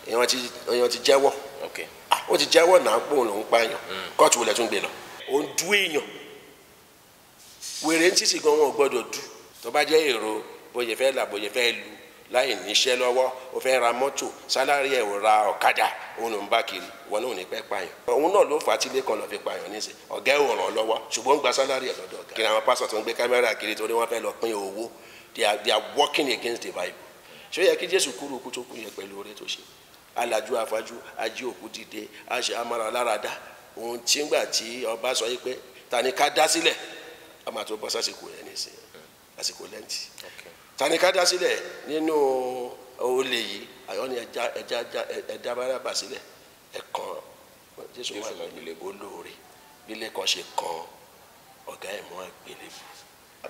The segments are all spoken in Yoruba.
Èèyàn ti jẹ́wọ́. Ó ti jẹ́wọ́ náà pé òun lòún pààyàn. Kóòtù wo lẹ tún gbé lọ? Ó ń dú èèyàn. Wèrè ń títì gan wọn ò gbọ́dọ̀ dú. Tó bá jẹ́ èrò bóyá fẹ́ là bóyá fẹ́ lu láì níṣẹ́ lọ́wọ́, ó fẹ́ ra mọ́tò, salary ẹ̀ ò ra ọ̀kadà, òun ló ń bá kiri, wọn náà ò ní pẹ́ pààyàn. Òun náà ló fà á tí ilé kan lọ fi pààyàn nísìn. Ọ̀gá ẹ̀ ò ràn lọ́wọ́, ṣùgbọ́n ń gba salary ẹ̀ lọ́dọ̀ ọ̀gá. Kí ni àwọn pásọ̀ tó ń gbé kámẹ́rà kiri torí wọ́n fẹ́ lọ pín owó? They are working against the Bible. Ṣé ó yẹ kí Jésù kúrú ikú tó kú yẹn pẹ̀lú oore tó ṣe? Alájú afájú, ají òkú dìde, aṣe amára láradá. Òun tí ń gbà tí ọba sọ yìí pé ta ni ká dá sílẹ̀? A máa tó bọ́ sásìkò yẹn nísìn, àsìkò lẹ́ǹtì. Ta ni ká dá sílẹ̀ nínú olè yìí? Àyọ́ ni ẹja Bárábà sílẹ̀, ẹ̀kan Jésù wà gbélébùú olóore. Bílẹ̀ kan ṣe kan ọ̀gá ẹ̀ mọ́ àgbélébùú.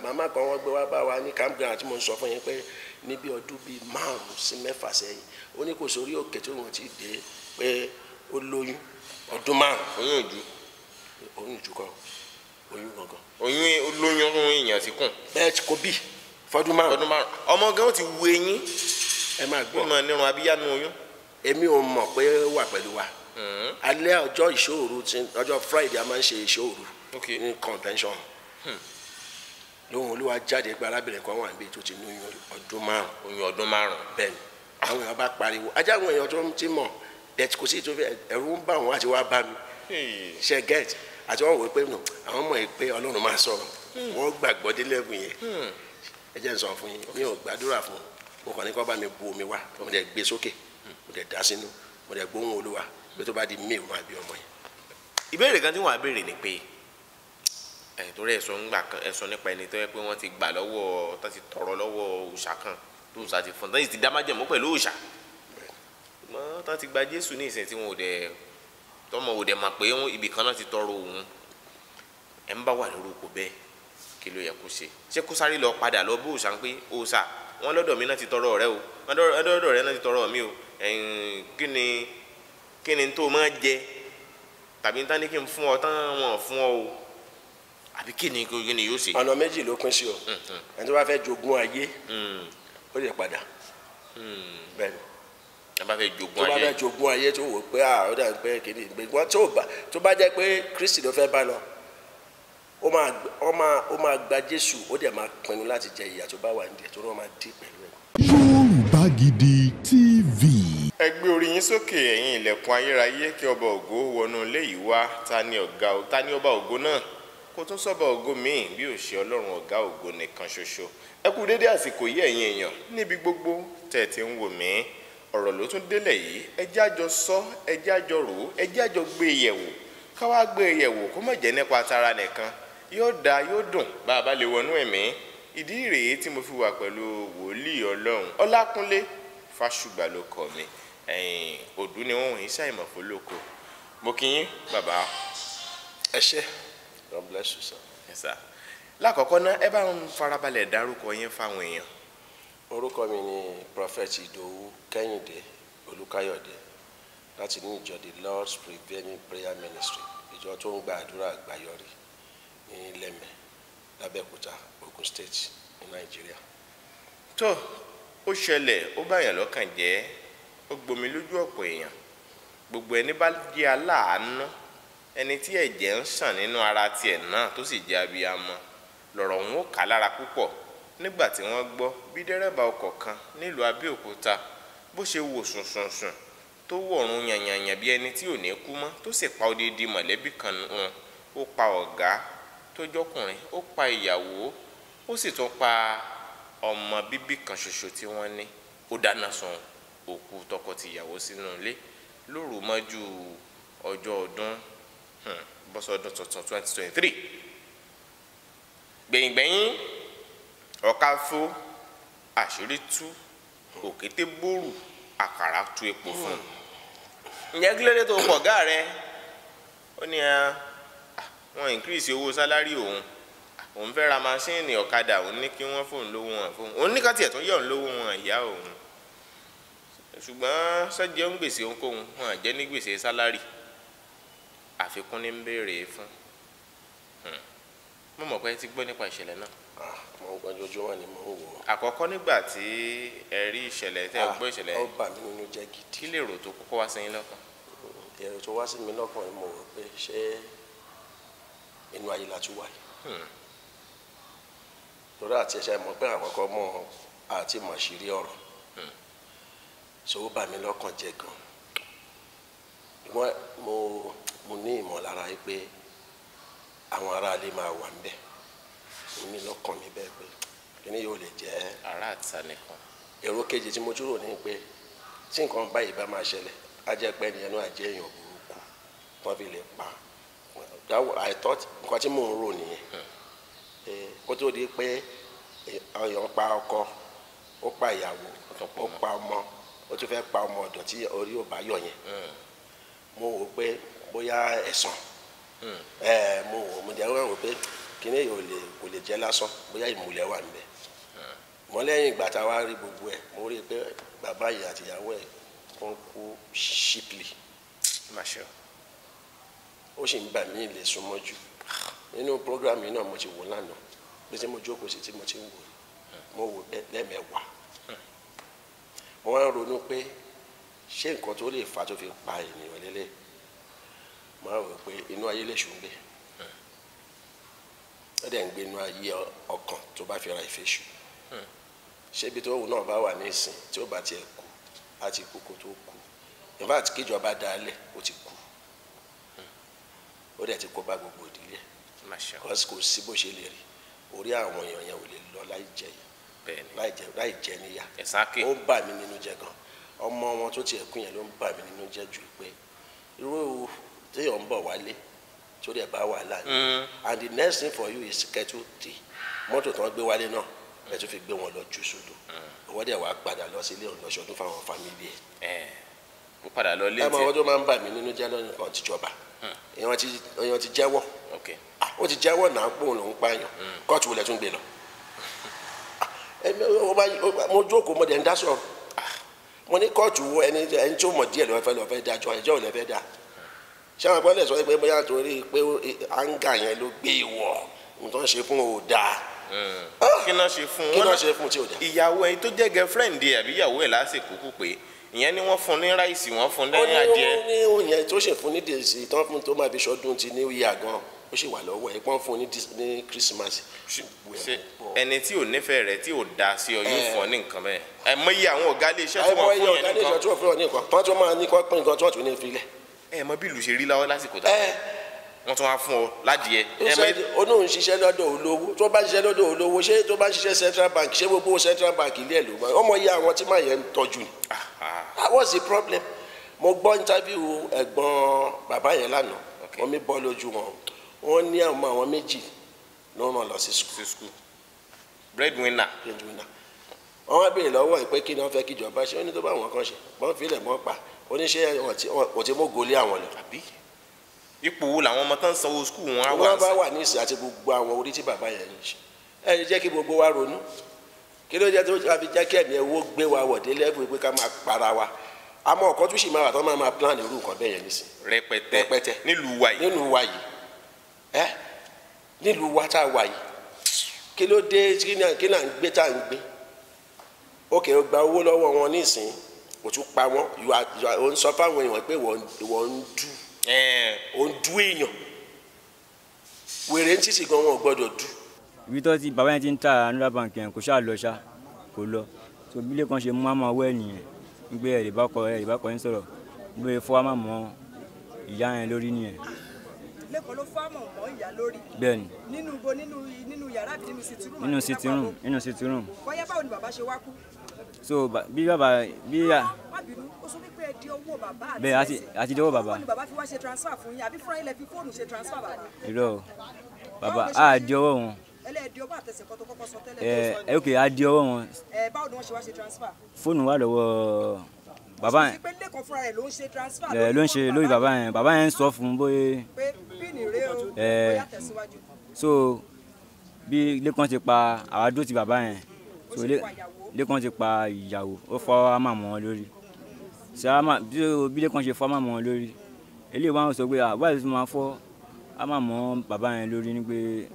Màmá kan wọ́n gbé wá bá wa ní campground tí mo ń sọ fún yín pé níbi ọdún bíi 5 sí 6 sẹ́yìn, ó ní kò sórí òkè tí wọ́n ti dé pé ó lóyún ọdún 5. Oyún ìjú. Oyún ìjú kan, oyún gangan. Oyún olóyún èèyàn ti kùn. Bẹ́ẹ̀ kò bí fọdún 5. Fọdún 5. Ọmọ gan ti wu eyín. Ẹ máa gbọ́. Ó mọ nírun abíyánu oyún. Èmi ò mọ̀ pé ó wà pẹ̀lú wa. Alẹ́ ọjọ́ ìṣòro, ọjọ́ Friday a máa ń ṣe ìṣòro ní convention. Lóhun Olúwa jáde pé arábìnrin kan wà níbi tó ti ní oyún ọdún 5. Oyún ọdún 5. Bẹ́ẹ̀ni, àwọn èèyàn bá pariwo. Ajá àwọn èèyàn tó ti mọ̀ bẹ́ẹ̀ kò sí tó fẹ́, ẹ̀rù ń bà wọ́n àti wá bá mi. Ṣe get àti wọ́n wò pé àwọn mọ̀ ẹ́ pé Ọlọ́run máa sọ̀rọ̀. Wọ́n gbàgbọ́ dé level yẹn. Ẹ jẹ́ n sọ fún yín, mi ò gbàdúrà fún un. Mo kàn ní kó bá mi bu omi wá, mo dẹ̀ gbé sókè, mo dẹ̀ dá sínú, mo dẹ̀ gbóhùn Olúwa pé tó bá di May, ó máa bí ọmọ yẹn. Ìbéèrè kan tí wọ́n á béèrè ni pé torí ẹ̀sọ́ ń gbà kan, ẹ̀sọ́ nípa ẹni tó yẹ pé wọ́n ti gbà lọ́wọ́, tó ti tọrọ lọ́wọ́ òòṣà kan, tó òòṣà ti fún un, tó sì ti dá májẹ̀mú pẹ̀lú òòṣà. Ṣùgbọ́n tó ti gba Jésù ní ìsìn tí wọn ò dẹ̀, tọmọ ò dẹ̀ mọ̀ pé ibì kan náà ti tọrọ òun. Ẹ̀ ń bá wà lórí ipò bẹ́ẹ̀, kí ló yẹ kó ṣe? Ṣé kó sáré lọ padà lọ bó òòṣà ń pé òòṣà wọn lọ́dọ̀ mi náà ti tọrọ rẹ o, wọn lọ́dọ̀ rẹ náà ti tọrọ mi o, kí ni tó máa jẹ tàbí tán ní kí n fún ọ tán wọn fún ọ o, àbí kí ni yóò ṣe? Ọ̀nà méjì ló pín sí o. Ẹni tó bá fẹ́ jogún ayé ó lè padà. Bẹ́ẹ̀ni. Tó bá fẹ́ jogún ayé. Tó bá fẹ́ jogún ayé tó wò pé ó dà pé kìíní ìgbẹ́gbọ́n tó bá jẹ́ pé Kristi ló fẹ́ bá lọ, ó máa gba Jésù, ó dẹ̀ máa pinnu láti jẹ ìyà tó bá wà nídìí tó wọ́n máa dé pẹ̀lú ẹ̀. Yorùbá Gidi TV. Ẹ gbé orí yín sókè ẹ̀yin ilẹ̀kùn ayérayé, kí ọba ògo wọnú ilé yìí wá. Ta ni ọ̀gá, ta ni ọba ògo náà? Kò tún sọ́ba ògo míì bí ò ṣe Ọlọ́run ọ̀gá ògo nìkan ṣoṣo. Ẹ kú dédé àsìkò yìí ẹ̀yin èèyàn níbi gbogbo tẹ̀ tí ń wò mí. Ọ̀rọ̀ ló tún délẹ̀ yìí, ẹ jẹ́ àjọ sọ, ẹ jẹ́ àjọ rò ó, ẹ jẹ́ àjọ gbé e yẹ̀wò. Ká wá gbé e yẹ̀wò kó má jẹ́ nípa tara nìkan. Yóò dáa, yóò dùn bá a bá lè wọnú ẹ̀mí. Ìdí rèé tí mo fi wà pẹ̀lú wòlíì Ọlọ́run Ọlákúnlé Fásùgbà ló kọ mi. Ẹ̀yin òdú ni wọ́n ń ṣàìmọ̀ fólóko. Mo kí yín bàbá. Ẹ ṣé. God bless you, sir. Yes, sir. Lákọ̀ọ́kọ́ náà, ẹ bá ń farabalẹ̀ dárúkọ yín fáwọn èèyàn. Orúkọ mi ni Prophet Ìdòwú Kẹ́hìndé Olúkáyọ̀dé láti ní ìjọ The Lord's Prevailing Prayer Ministry, ìjọ tó ń gba àdúrà àgbáyọrí ní Lẹ́mẹ̀, Lábẹ́òkúta, Ogun State ní Nàìjíríà. Tó ó ṣẹlẹ̀, ó báyàn lọ́kàn jẹ́, ó gbomi lójú ọ̀pọ̀ èèyàn. Gbogbo ẹni bá jẹ́ aláàánú, ẹni tí ẹ̀jẹ̀ ń sàn nínú ara tiẹ̀ náà tó sì jẹ́ abiyamọ, lọ̀rọ̀ òun ó kà lára púpọ̀ nígbà tí wọ́n gbọ́ bí dẹ́rẹ́bà ọkọ̀ kan nílùú Abẹ́òkúta bó ṣe wò sùnsùnsùn tó wọ̀run yànyànyàn bí ẹni tí ò ní kú mọ́, tó sì pa odidi mọ̀lẹ́bí kan run. Ó pa ọ̀gá tó jọkùnrin, ó pa ìyàwó, ó sì tún pa ọmọ bíbí kan ṣoṣo tí wọ́n ní. Ó dáná sun òkú tọkọ-tìyàwó sínú ilé lóru mọ́jú ọjọ́ ọdún bọ́sọdún tuntun 2023. Gbẹ̀yìngbẹ̀yìn ọ̀ka fó, àṣírí tú, òkété bórù, àkàrà tú epo fún un. Ǹjẹ́ kí ló dé tó pọ̀ ọ̀gá rẹ? Ó ní wọ́n increase owó sálárì òun, òun fẹ́ ra maṣíìnì ọ̀kadà, òun ní kí wọ́n fóun lówó wọn fóun, òun ní ká tiẹ̀ tún yọ̀ òun lówó wọn ìyá òun. Ṣùgbọ́n sọ́jẹ́ ń gbèsè ohunkóhun, wọn àjẹ́ ní gbèsè sálárì, àfikún ní ń béèrè fún. Mo mọ̀ pé ẹ ti gbọ́ nípa ìṣẹ̀lẹ̀ náà. Mo ń gbọ́njọ́júmọ́ ni mo ń wò ó. Àkọ́kọ́ nígbà tí ẹ rí ìṣẹ̀lẹ̀ tẹ́ ẹ gbọ́ ìṣẹ̀lẹ̀, ó bà mí nínú jẹ́ gidi. Kí lèrò tó kọ́kọ́ wá sí yín lọ́kàn? Èrò tó wá sí mi lọ́kàn ni mo rò pé ṣé inú ayé la tún wà yìí. Lórí àti ẹ̀ṣẹ̀ mọ̀ pé àkọ́kọ́ mọ̀ àti mọ̀ àṣírí ọ̀rọ̀. So ó bà mí lọ́kàn jẹ́ gan. Ìwọ́n mo ní ìmọ̀lára yìí pé àwọn aráalé máa wà ń bẹ̀. Mo ní lọ́kàn mi bẹ́ẹ̀ pé kíní yóò lè jẹ́ ará àta nìkan. Èrò kejì tí mo tún rò ní pé tí nǹkan báyìí bá máa ṣẹlẹ̀, á jẹ́ pé ẹni ẹnu àjẹ́ èèyàn burúkú wọ́n fi lè pa. I thought nǹkan tí mò ń rò nìyẹn. Kó tó di pé èèyàn pa ọkọ, ó pa ìyàwó, ó pa ọmọ, ó tún fẹ́ pa ọmọ ọ̀dọ̀ tí orí ò bá yọ yẹn. Mo wò pé bóyá ẹ̀san. Mo wò, mo jẹ́ wọ́n wò pé kíní yìí kò lè jẹ́ lásán, bóyá ìmùlẹ̀ wà níbẹ̀. Mọ́ lẹ́yìn ìgbà tá a wá rí gbogbo ẹ̀, mo rí i pé bàbá yìí àti ìyàwó ẹ̀ wọ́n kú cheaply. Ó sì ń bà mí lè súnmọ́ jù. Nínú program yìí náà mo ti wò lánàá, bí tí mo jókòó sí tí mo ti ń wò, mo wò bẹ́ẹ̀ lẹ́mẹ̀wàá. Mo wá ń ronú pé ṣé nǹkan tó lè fà tó fi pa ènìyàn lélẹ̀. Mo wá rò pé inú ayé lè ṣùgbẹ́. Ó dẹ̀ ń gbé inú ayé ọkàn tó bá fi ra ìfẹ́ ṣù. Ṣé ibi tó wù náà bá wà ní ìsìn tí ó bá tiẹ̀ kú, á ti kú kó tó kú. In fact, kíjọba dá a lẹ̀, ó ti kú. Ó dẹ̀ ti kó bá gbogbo ìdílé. Because kò sí bó ṣe lè rí. Orí àwọn èèyàn yẹn ò lè lọ láì jẹ láì jẹ níyà. Ó ń bà mí nínú jẹ́ gan. Ọmọ wọn tó tiẹ̀ kú yẹn ló ń bà mí nínú jẹ́ jù pé irú téèyàn ń bọ̀ wálé tó dẹ̀ bá wàhálà ni. And the next thing for you is kẹ́tù tè mọ́tò tó ń gbé wálé náà ẹ̀ tó fi gbé wọn lọ jù sódò. Ìwọ́n dẹ̀ wá padà lọ sílé ọ̀nà ṣọdún fáwọn fámìlì ẹ̀. Ó padà lọ létí. Ẹ mọ àwọn tó máa ń bà mí nínú jẹ́ lọ́nà kan tìjọba. Èèyàn ti jẹ́wọ́. Ó ti jẹ́wọ́ náà pé òun lòún pààyàn. Kóòtù wo lẹ tún gbé lọ? Mo jókòó, mo dẹ̀ ń dá sọ̀rọ̀. Mo ní kóòtù wo ẹni tó mọ̀ díẹ̀ lọ́ọ́ fẹ́ dájọ́, ẹjọ́ ò lẹ́ fẹ́ dá. Ṣé àwọn akọ́lẹ̀ sọ pé bóyá torí pé áńgà yẹn ló gbé ìwọ̀ nǹkan ṣe fún ò dáa. Kí náà ṣe fún kí náà ṣe fún tí ò dáa? Ìyàwó ẹni tó jẹ́ girlfriend ẹ̀ àbí ìyàwó ẹ̀ lásìkò kú pé ìyẹn ni wọ́n fún ní ráìsì, wọ́n fún lẹ́yìn adìẹ. Ó ní oúnjẹ tó ṣe fún ní dèsì tán fún tó máa fi ṣọdún ti New Year gan, ó sì wà lọ́wọ́ ẹ̀ pọ́n fún ní Christmas. Ẹni tí ò nífẹ̀ẹ́ rẹ̀ tí ò da sí ọ yóò fún ọ ní nǹkan bẹ́ẹ̀. Ẹ mọ iye àwọn ọ̀gá ilé iṣẹ́ tí wọ́n fún yẹn nìkan. Tí wọ́n fún ọ ní nǹkan tán tó máa ní kọ́ pín nǹkan tí wọ́n tún ní filẹ̀. Ẹ mọ bí ìlú ṣe rí láwọ́ lásìkò tá wọ́n tún wá fún ọ ládìẹ. Ó ní òun ṣiṣẹ́ lọ́dọ̀ olówó, tó bá ṣiṣẹ́ lọ́dọ̀ olówó, ṣé tó bá ṣiṣẹ́ Central Bank, ṣé gbogbo Central Bank ilé ẹ̀ ló máa ọmọ iye àwọn tí máa yẹn ń tọ́jú ni. What's the problem? Mo gbọ́ interview ẹ̀gbọ́n bàbá yẹn lánàá, wọ́n mi bọ́ lójú wọn, wọ́n ní àwọn àwọn méjì ló ràn lọ sí school. Breadwinner. Breadwinner. Wọ́n wá béèrè lọ́wọ́ ẹ̀ pé kí ni wọ́n fẹ́ kí ìjọba ṣe, ó ní tó bá wọn kan ṣe, wọ́n fi ilẹ̀ mọ́ pa, oníṣẹ́ ò ti mú gòlé àwọn lọ. Àbí ipò wo làwọn ọmọ tó ń sanwó skul wọn á wà? Wọ́n bá wà ní ìsìn àti gbogbo àwọn orí tí bàbá yẹn ń ṣe. Ẹ jẹ́ kí gbogbo wa ronú. Kí ló jẹ́ tó fi jẹ́ kí ẹ̀mí ẹ̀wọ́ gbé wa wọ̀ dé lẹ́bù pé ká máa para wa. Àmọ́ ọ̀kan tún sì máa wà tó máa plan irú nǹkan bẹ́ẹ̀ yẹn nísìn. Rẹpẹtẹ nílùú wa yìí. Nílùú wa yìí. Ẹ nílùú wa tá a wà yìí. Kí ló dé kí là ń gbé tá à ń gbé? Ókè ó gba owó lọ́wọ́ wọn nísìn, kò tún pa wọ́n. Ò ń sọ fáwọn èèyàn pé wọ́n ń dù. Ó ń dú èèyàn. Wèrè ń títì gan wọn ò gbọ́dọ̀ dú. Ibi tó ti bàbá yẹn ti ń ta Anura Bank yẹn kò ṣáà lọ ṣá, kò lọ. So bí Lékan ṣe mú àmọ́ ọwọ́ ẹ̀ nìyẹn, ń gbé ẹ̀ lè bá kọ ẹ̀ ń sọ̀rọ̀, ń gbé fọ́ àmọ́ mọ́ ìyá yẹn lórí nìyẹn. Lékan ló fọ́ àmọ́ mọ́ ìyá lórí. Bẹ́ẹ̀ni. Nínú ibo, nínú yàrá àbí nínú sitting room? Nínú sitting room, nínú sitting room. Bóyá báwo ni bàbá ṣe wá kú? So bí bàbá bí ya. Má bínú, ó sọ wípé ẹ di ọwọ́ bàbá àti bẹ́ẹ̀ àti di ọwọ́ bàbá. Báwo ni bàbá fi wá ṣe transfer fún yín àbí fúnra yín lẹ fi fóònù ṣe transfer bàbá? Irọ́ o, bàbá á di ọwọ́ wọn. Ẹlẹ́ẹ̀dì ọwọ́ àtẹsẹ̀ kan tó kọ́kọ́ sọ tẹ́lẹ̀. Ẹ ok, á di ọwọ́ wọn. Ẹ báwo ni wọ́n ṣe wá ṣe transfer? Fóònù wà lọ́wọ́ bàbá yẹn. Pé Lékan fúnra rẹ̀ ló ń ṣe transfer. Ẹ ló ń ṣe lórí bàbá yẹn, bàbá yẹn ń sọ fún un bóyá. Pé píìnì rèé o, bóyá tẹ̀síwájú. So bí Lékan ti pa àwa dúró ti bàbá yẹn. Ó sì pa ìyàwó. Lékan ti pa ìyàwó, ó fọ́ àmà mọ́ wọn lórí. Bí Lékan ṣe fọ́ àmà mọ́ wọn lórí, eléyìí wọ́n sọ pé àbá yìí máa fọ́ A máa mọ bàbá yẹn lórí ni pé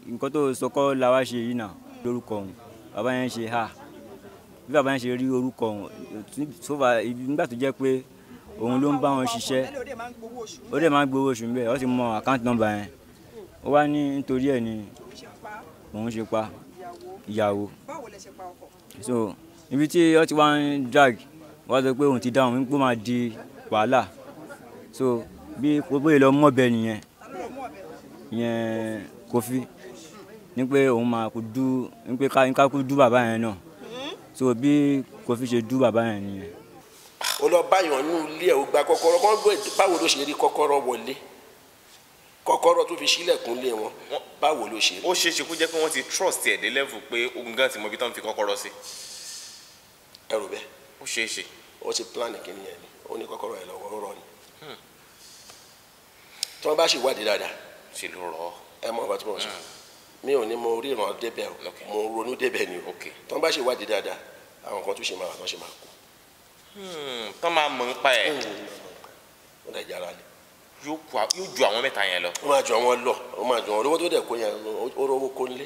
nǹkan tó sọ kọ́ la wá ṣe yìí náà lórúkọ òun. Bàbá yẹn ṣe ha, bí bàbá yẹn ṣe rí orúkọ òun sófà nígbà tó jẹ́ pé òun ló ń bá wọn ṣiṣẹ́, ó dẹ̀ máa ń gbowó oṣù ńbẹ̀, ó sì mọ àkáǹtì nọ́mbà yẹn. Ó wá ní nítorí ẹ̀ ni òun ṣe pa ìyàwó. So ibi tí ó ti wá ń drag wá sọ pé òun ti dáhùn pé ó máa di wàhálà. So bí bóyá lọ mọ̀bẹ nìyẹn, ìyẹn Kofi ní pé òun máa kú dú, ní pé ká kú dú bàbá yẹn náà. So bí Kofi ṣe dú bàbá yẹn nìyẹn. Ó lọ báyọ̀ nínú ilé ẹ̀, ó gba kọ́kọ́rọ́. Kọ́ gbé báwo ló ṣe rí kọ́kọ́rọ́ wọlé, kọ́kọ́rọ́ tó fi ṣílẹ̀kùn lé wọn, báwo ló ṣe rí. Ó ṣeé ṣe kó jẹ́ pé wọ́n ti trust ẹ̀ dé level pé ogun gan ti mọ ibi tó ń fi kọ́kọ́rọ́ sí. Ẹ rò bẹ́ẹ̀. Ó ṣeé ṣe. Ó ti plan kìíní yẹn ni, ó ní kọ́kọ́rọ́ ẹ̀ lọ́wọ́, ó rọ ni. Tí wọ́n bá ṣe ìwádìí dáadáa. Ṣe ló rọ. Ẹ mọ ọba tí mo sọ. Mi ò ní mo ríran débẹ̀ o, mo ronú débẹ̀ ni o. Tí wọ́n bá ṣe ìwádìí dáadáa, àwọn kan tó ṣe máa wà tó ṣe máa kú. Tọ́ máa mọ̀ ń pa ẹ̀. Ó dẹ̀ jára lé. Yóò ju àwọn mẹ́ta yẹn lọ. Ó máa ju àwọn lọ, ó máa ju àwọn lówó tó dẹ̀ kó yẹn, ó rówó kó nílé.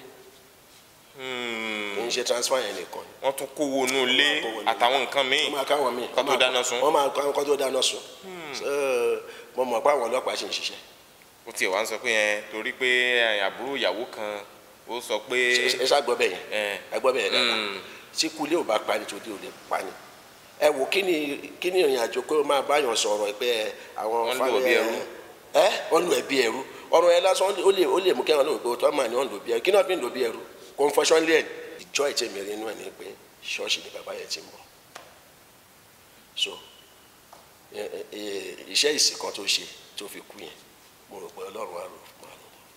Kì í ṣe transfer yẹn nìkan. Wọ́n tún kówó inú ilé àtàwọn nǹkan míì. Wọ́n máa káwọn míì. Kó tó dáná sun. Wọ́n máa kó tó dáná sun. Mo mọ̀ pé àwọn ọlọ́pàá ṣì ń ṣiṣẹ́. Ó tiẹ̀ wá ń sọ pé yẹn torí pé àbúrò ìyàwó kan ó sọ pé. Ẹ ṣá gbọ́ bẹ́ẹ̀ yẹn, ẹ gbọ́ bẹ́ẹ̀ yẹn dáadáa. Tí kulé ò bá pani tó dé ò lè pani. Ẹ wò kí ni ìrìn àjò pé ó máa báyàn sọ̀rọ̀ pé àwọn wọ́n lù ẹbí ẹrú. Ẹ wọ́n lù ẹbí ẹrú. Ọ̀rọ̀ ẹ lásán ó lè mú kẹ́hìn lóò pé ó tọ́ mà ní wọ́n lù ẹbí ẹrú. Kí náà fi ń lù ẹbí ẹrú? Confession lé ẹ̀. Ìjọ ìtẹ̀mí rí inú ẹ̀ ni pé ṣọ́ọ̀ṣì ni bàbá yẹn ti ń bọ̀. So iṣẹ́ ìsìn kan tó ṣe tó fi kú yẹn, mo rò pé Ọlọ́run á rò fún wa.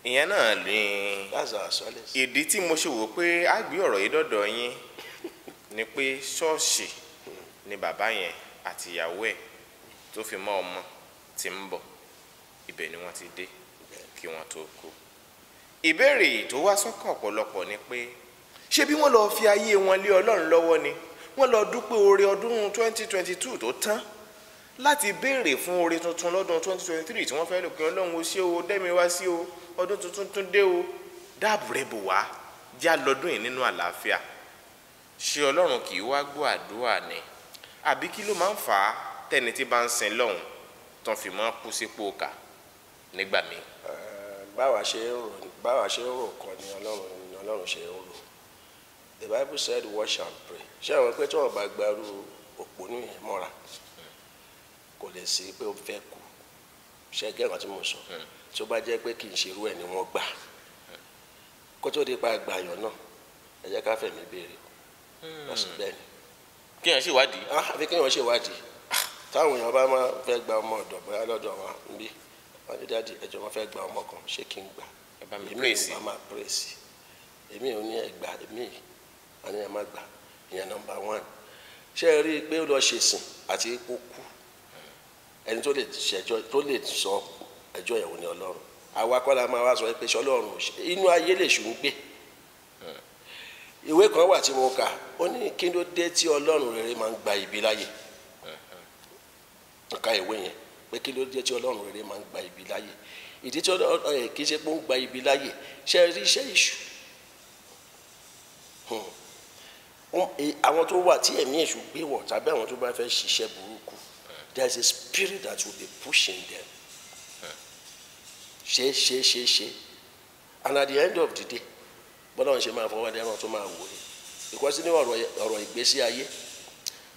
Ìyẹn náà ni ìdí tí mo ṣe wò pé á gbé ọ̀rọ̀ yìí dọ̀dọ̀ yín ni pé ṣọ́ọ̀ṣì ni bàbá yẹn àti ìyàwó ẹ̀ tó fi mọ́ ọmọ tí ń bọ̀, ibẹ̀ ni wọ́n ti dé kí wọ́n tó kú. Ìbéèrè tó wá sọ́kàn ọ̀pọ̀lọpọ̀ ni pé ṣé bí wọ́n lọ fi ayé wọn lé Ọlọ́run lọ́wọ́ ni wọ́n lọ dúpẹ́ oore ọdún 2022 tó tán láti béèrè fún oore tuntun lọ́dún 2023 tí wọ́n fẹ́ lò pé Ọlọ́run ó ṣe o, dẹ́mi wá sí o, ọdún tuntun tún dé o, dáàbò rẹ̀ bò wá, já lọ́dún yìí nínú àlàáfíà. Ṣé Ọlọ́run kì í wá gbọ́ àdúrà ni? Àbí kí ló máa ń fà á tẹ́ni tí bá ń sin lọ́hùn tán fi máa kú sípò kà nígbà míì? Báwa ṣe ń rò kọ́ ni Ọlọ́run ṣe ń rò. The Bible said watch and pray. Ṣé àwọn pé tí wọ́n bá gbarú òpónú yẹn mọ́ra kò lè sí pé ó fẹ́ kú? Ṣé gẹ́gẹ́ tí mo sọ? Tí ó bá jẹ́ pé kì í ṣerú ẹ̀ ni wọ́n gbà. Kó tó di pa àgbàyàn náà, ẹ jẹ́ ká fẹ̀mí béèrè. Bẹ́ẹ̀ ni. Kéèyàn ṣèwádìí. Àfi kéèyàn ṣèwádìí. Táwọn èèyàn bá máa fẹ́ gba ọmọ ọ̀dọ̀ bóyá lọ́dọ̀ wa níbí, wọ́n ní dáàdi ẹjọ́ wọn fẹ́ gba ọmọ kan, ṣé kí n gbà? Èmi ò máa pírèsì. Èmi ò ní ẹ gbà, èmi ò ní ẹ má gbà. Ìyẹn nọ́mbà 1. Ṣé ẹ rí i pé ó lọ ṣèsìn àti kó kú? Ẹni tó lè ṣẹjọ́ tó lè sọ ẹjọ́ ìyàwó ni Ọlọ́run. Àwa kọ́ la máa wá sọ pé ṣé Ọlọ́run ò ṣe, inú ayé lè ṣù ń gbé. Ìwé kan wà tí mo kà, ó ní kí ló dé tí Ọlọ́run rere máa ń gba ibi láyè. Mo ka ìwé yẹn pé kí ló dé tí Ọlọ́run rere máa ń gba ibi láyè. Ìdí tí Ọlọ́run kì í ṣe pé ó ń gba ibi láyè, ṣe rí iṣẹ́ èṣù. Àwọn tó wà tí ẹ̀mí èṣù gbé wọ̀ tàbí àwọn tó bá fẹ́ ṣiṣẹ́ burúkú, there is a spirit that will be pushing them. Ṣe ṣe ṣe ṣe, and at the end of the day, bọ́lá wọn ṣe máa fọwọ́ dẹ́rùn tó máa wò ni. Because ní ọ̀rọ̀ ìgbésí ayé,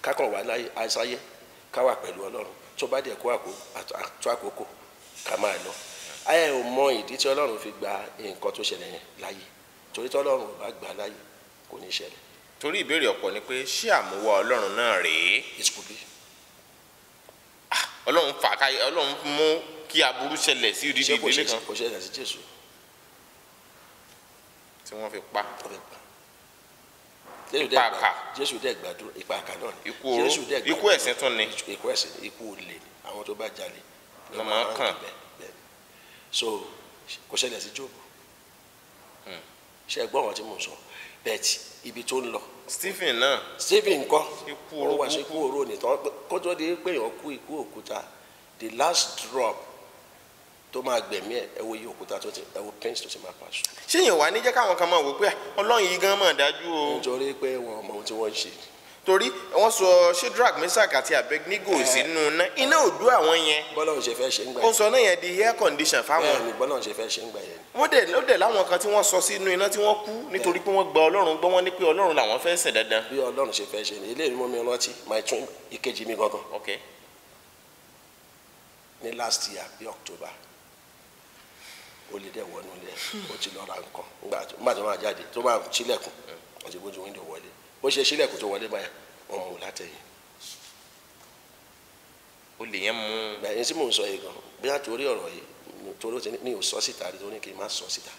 kákan wà láyé, ká wà pẹ̀lú Ọlọ́run, tó bá dẹ̀ kó àkókò ká máa lọ. Ayé ò mọ ìdí tí Ọlọ́run fi gba nǹkan tó ṣẹlẹ̀ yẹn láyé, torí tí Ọlọ́run ò bá gbà láyé kò ní ṣẹlẹ̀. Torí ìbéèrè ọ̀pọ̀ ni pé ṣé àmúwá Ọlọ́run náà rèé? It could be. Ọlọ́run fà ká, Ọlọ́run mú kí aburú ṣẹlẹ̀ sí ìdílé kan. Kò ṣẹlẹ̀ sí Jésù tí wọ́n fi pa. Ipa àkà. Jésù dẹ̀ gbàdúrà, ipa àkà náà ni. Ikú oró, ikú ẹ̀sìn tún ni. Ikú ẹ̀sìn, ikú olè ni, àwọn tó bá jalè ló máa ń kàn. So kò ṣẹlẹ̀ sí Jóòbù. Ṣé ẹ gbọ́ àwọn tí mò ń sọ? Bẹ́ẹ̀ ibi tó ń lọ. Stephen náà. Stephen ńkọ́? Ikú oró ó wá sí ikú oró nìtàn. Kó tó di pé èèyàn kú ikú òkúta, the last drop Tó máa gbẹ̀mí ẹ̀, ẹ wo iye òkúta tó ti, ẹ wo pains tó ti máa pass. Ṣé èèyàn wà ní jẹ́ káwọn kan máa wò pé Ọlọ́run yìí gan máa dájú o? Nítorí pé wọn mọ ohun tí wọ́n ń ṣe. Torí wọ́n sọ Shadrach, Meshach àti Abednego sínú iná, iná ò dú àwọn yẹn. Bọ́lọ́run ṣe fẹ́ ṣe ń gbà Ó yẹn. sọ náà yẹn di air condition fáwọn. Bẹ́ẹ̀ ni, bọ́lọ́run ṣe fẹ́ ṣe ń gbà yẹn. Wọ́n dẹ̀ ó dẹ̀ láwọn kan tí wọ́n sọ sínú iná tí wọ́n kú nítorí pé wọ́n gba Ọlọ́run gbọ́, wọ́n ní pé Ọlọ́run làwọn fẹ́ sìn dandan. Bí Ọlọ́run ṣe fẹ́ ṣe ni. Eléyìí mú mi rántí my twin, ìkejì mi gangan. Ní last year bí October, ó lè dẹ̀ wọnú ilé, ó ti lọ ra nǹkan. Nígbà tó máa jáde, tó máa ṣílẹ̀kùn, wọ́n ti gbójú window wọlé. Bó ṣe ṣílẹ̀kùn tó wọlé báyìí, wọ́n mú un látẹ̀yìn. Ó lè yẹn mú. Ẹ̀yin tí mò ń sọ yìí gan, bí a torí ọ̀rọ̀ yìí, torí ó ti ní ò sọ síta rí, tó ní kí n má sọ síta.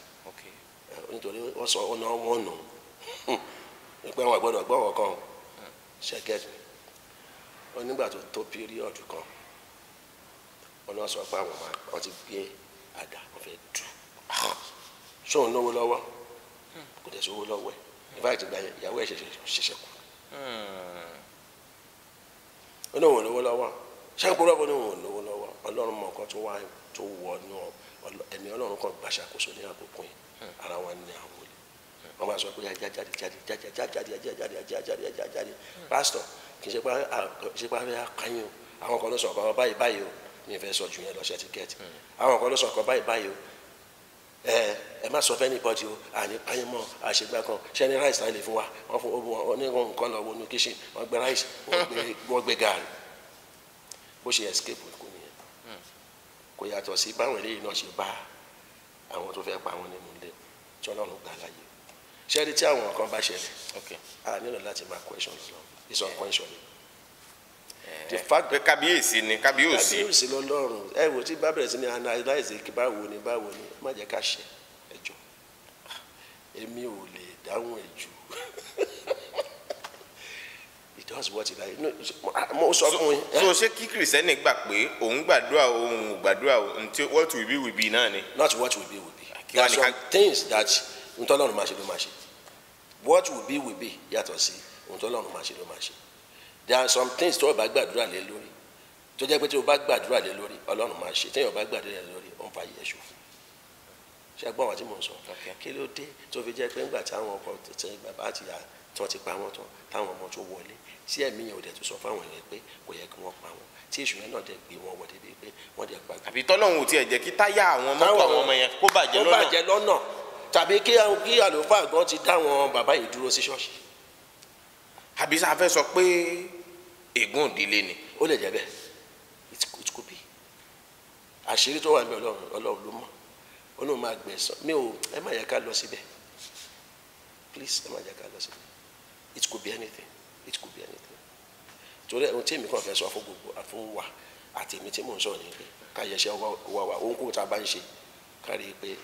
Nítorí wọ́n sọ ọ̀nà wọn nù pé wọn gbọ́dọ̀ gbọ́ ọ̀kan ṣẹ́gẹ́tì. Wọ́n nígbà tó tó period kan, wọ́n náà sọ pé àwọn máa wọ́n ti gbé àdá, wọ́n fẹ́ dù sóun lówó lọ́wọ́, kò dẹ̀ sówó lọ́wọ́ ẹ̀. In fact, ìgbà yẹn ìyàwó ẹ̀ ṣẹ̀ṣẹ̀ kú. Ó ní òun lówó lọ́wọ́, ṣáàpù rọ́bù ní òun lówó lọ́wọ́. Ọlọ́run mọ nǹkan tó wá tó wọ inú ẹ̀mí, Ọlọ́run kan gbàṣàkóso ní àkókò yìí. Ara wọn ní àwọn olè, wọ́n máa sọ pé jáde jáde jáde jáde jáde jáde jáde jáde jáde jáde jáde. Pásítọ̀, kì í ṣe pé ṣe pé abẹ́ akáyín o, àwọn kan ló sọ ọ̀kan báyìí báyìí o, mi fẹ́ sọ jù yẹn lọ, ṣe ti get? Àwọn kan ló sọ ọ̀kan báyìí báyìí o, ẹ má sọ fẹ́ ní bọ́dì o, àní páyín mọ́ àṣegbá kan ṣẹ́ ní rice láì lè fún wa. Wọ́n fún wọn ní nǹkan lọ wọnú kitchen, wọ́n gbé rice, wọ́n gbé gààrí. Bó ṣe escape kò nìyẹn. Kò yàtọ̀ sí báwọn eléyìí náà ṣe bá àwọn tó fẹ́ pa wọn nínú ilé tí Ọlọ́run gbà láàyè. Ṣé ẹni tí àwọn kan bá ṣẹlẹ̀, a nílò láti máa question lọ́lọ́. It's unquestionable, the fact Pé kábíyèsí ni, kábíyèsí. Kábíyèsí lọ́lọ́run. Ẹ wò, tí bá bẹ̀rẹ̀ sí ní analyze kí báwo ni, báwo ni, má jẹ́ ká ṣe ẹjọ́, èmi ò lè dáhùn ẹ̀ jù. It does what it like. No, mo sọ fún yín. So ṣé kí Christian gbà pé òun gbàdúrà, òun ò gbàdúrà, òun tí what will be will be náà ni? Not what will be will be. Kí There wá are ní some things that ntọ́lọ́run máa ṣe ló máa ṣe. What will be will be yàtọ̀ sí ntọ́lọ́run máa ṣe ló máa ṣe. There are some things tó o bá gbàdúrà lé lórí, tó jẹ́ pé tí o bá gbàdúrà lé lórí, Ọlọ́run máa ṣe. Téèyàn bá gbàdúrà lé lórí, ó ń fa yẹ ṣòfò. Ṣé gbọ́n wá tí mò ń sọ? Okay. Kí ló dé tó fi jẹ́ pé ńgbà táwọn ọkọ tẹ bàbá àti ìyá tí wọ́n ti pa wọ́n tán, táwọn ọmọ tó wọlé tí ẹ̀mí yẹn ò dẹ̀ tó sọ fáwọn yẹn pé kò yẹ kí wọ́n pa wọ́n, tí èṣù yẹn náà dẹ̀ gbé wọn wọ débi pé wọ́n dẹ̀ pa Àbí tọ́lọ́hún ò tiẹ̀ jẹ́ kí táyà àwọn mọ́tò àwọn ọmọ yẹn kó bàjẹ́ kó lọ́nà? bàjẹ́ lọ́nà, tàbí kí àlùfáà gan ti dá wọn bàbá yìí dúró sí ṣọ́ọ̀ṣì. Àbí sáà fẹ́ sọ pé ègún ìdílé ni? Ó lè jẹ́ bẹ́ẹ̀. It could be. Àṣírí tó wà ní Ọlọ́run, Ọlọ́run ló mọ̀. Ọlọ́run máa gbẹ̀san mi ò. Ẹ má yẹ ká lọ síbẹ̀, please, ẹ má yẹ ká lọ síbẹ̀. It could be anything, it could be anything. Torí ohun tí èmi kàn fẹ́ sọ fún gbogbo fún wa àti èmi tí mò ń sọ ni pé ká yẹsẹ̀ wa wa, ohunkóhun tá a bá ń ṣe, ká rí i pé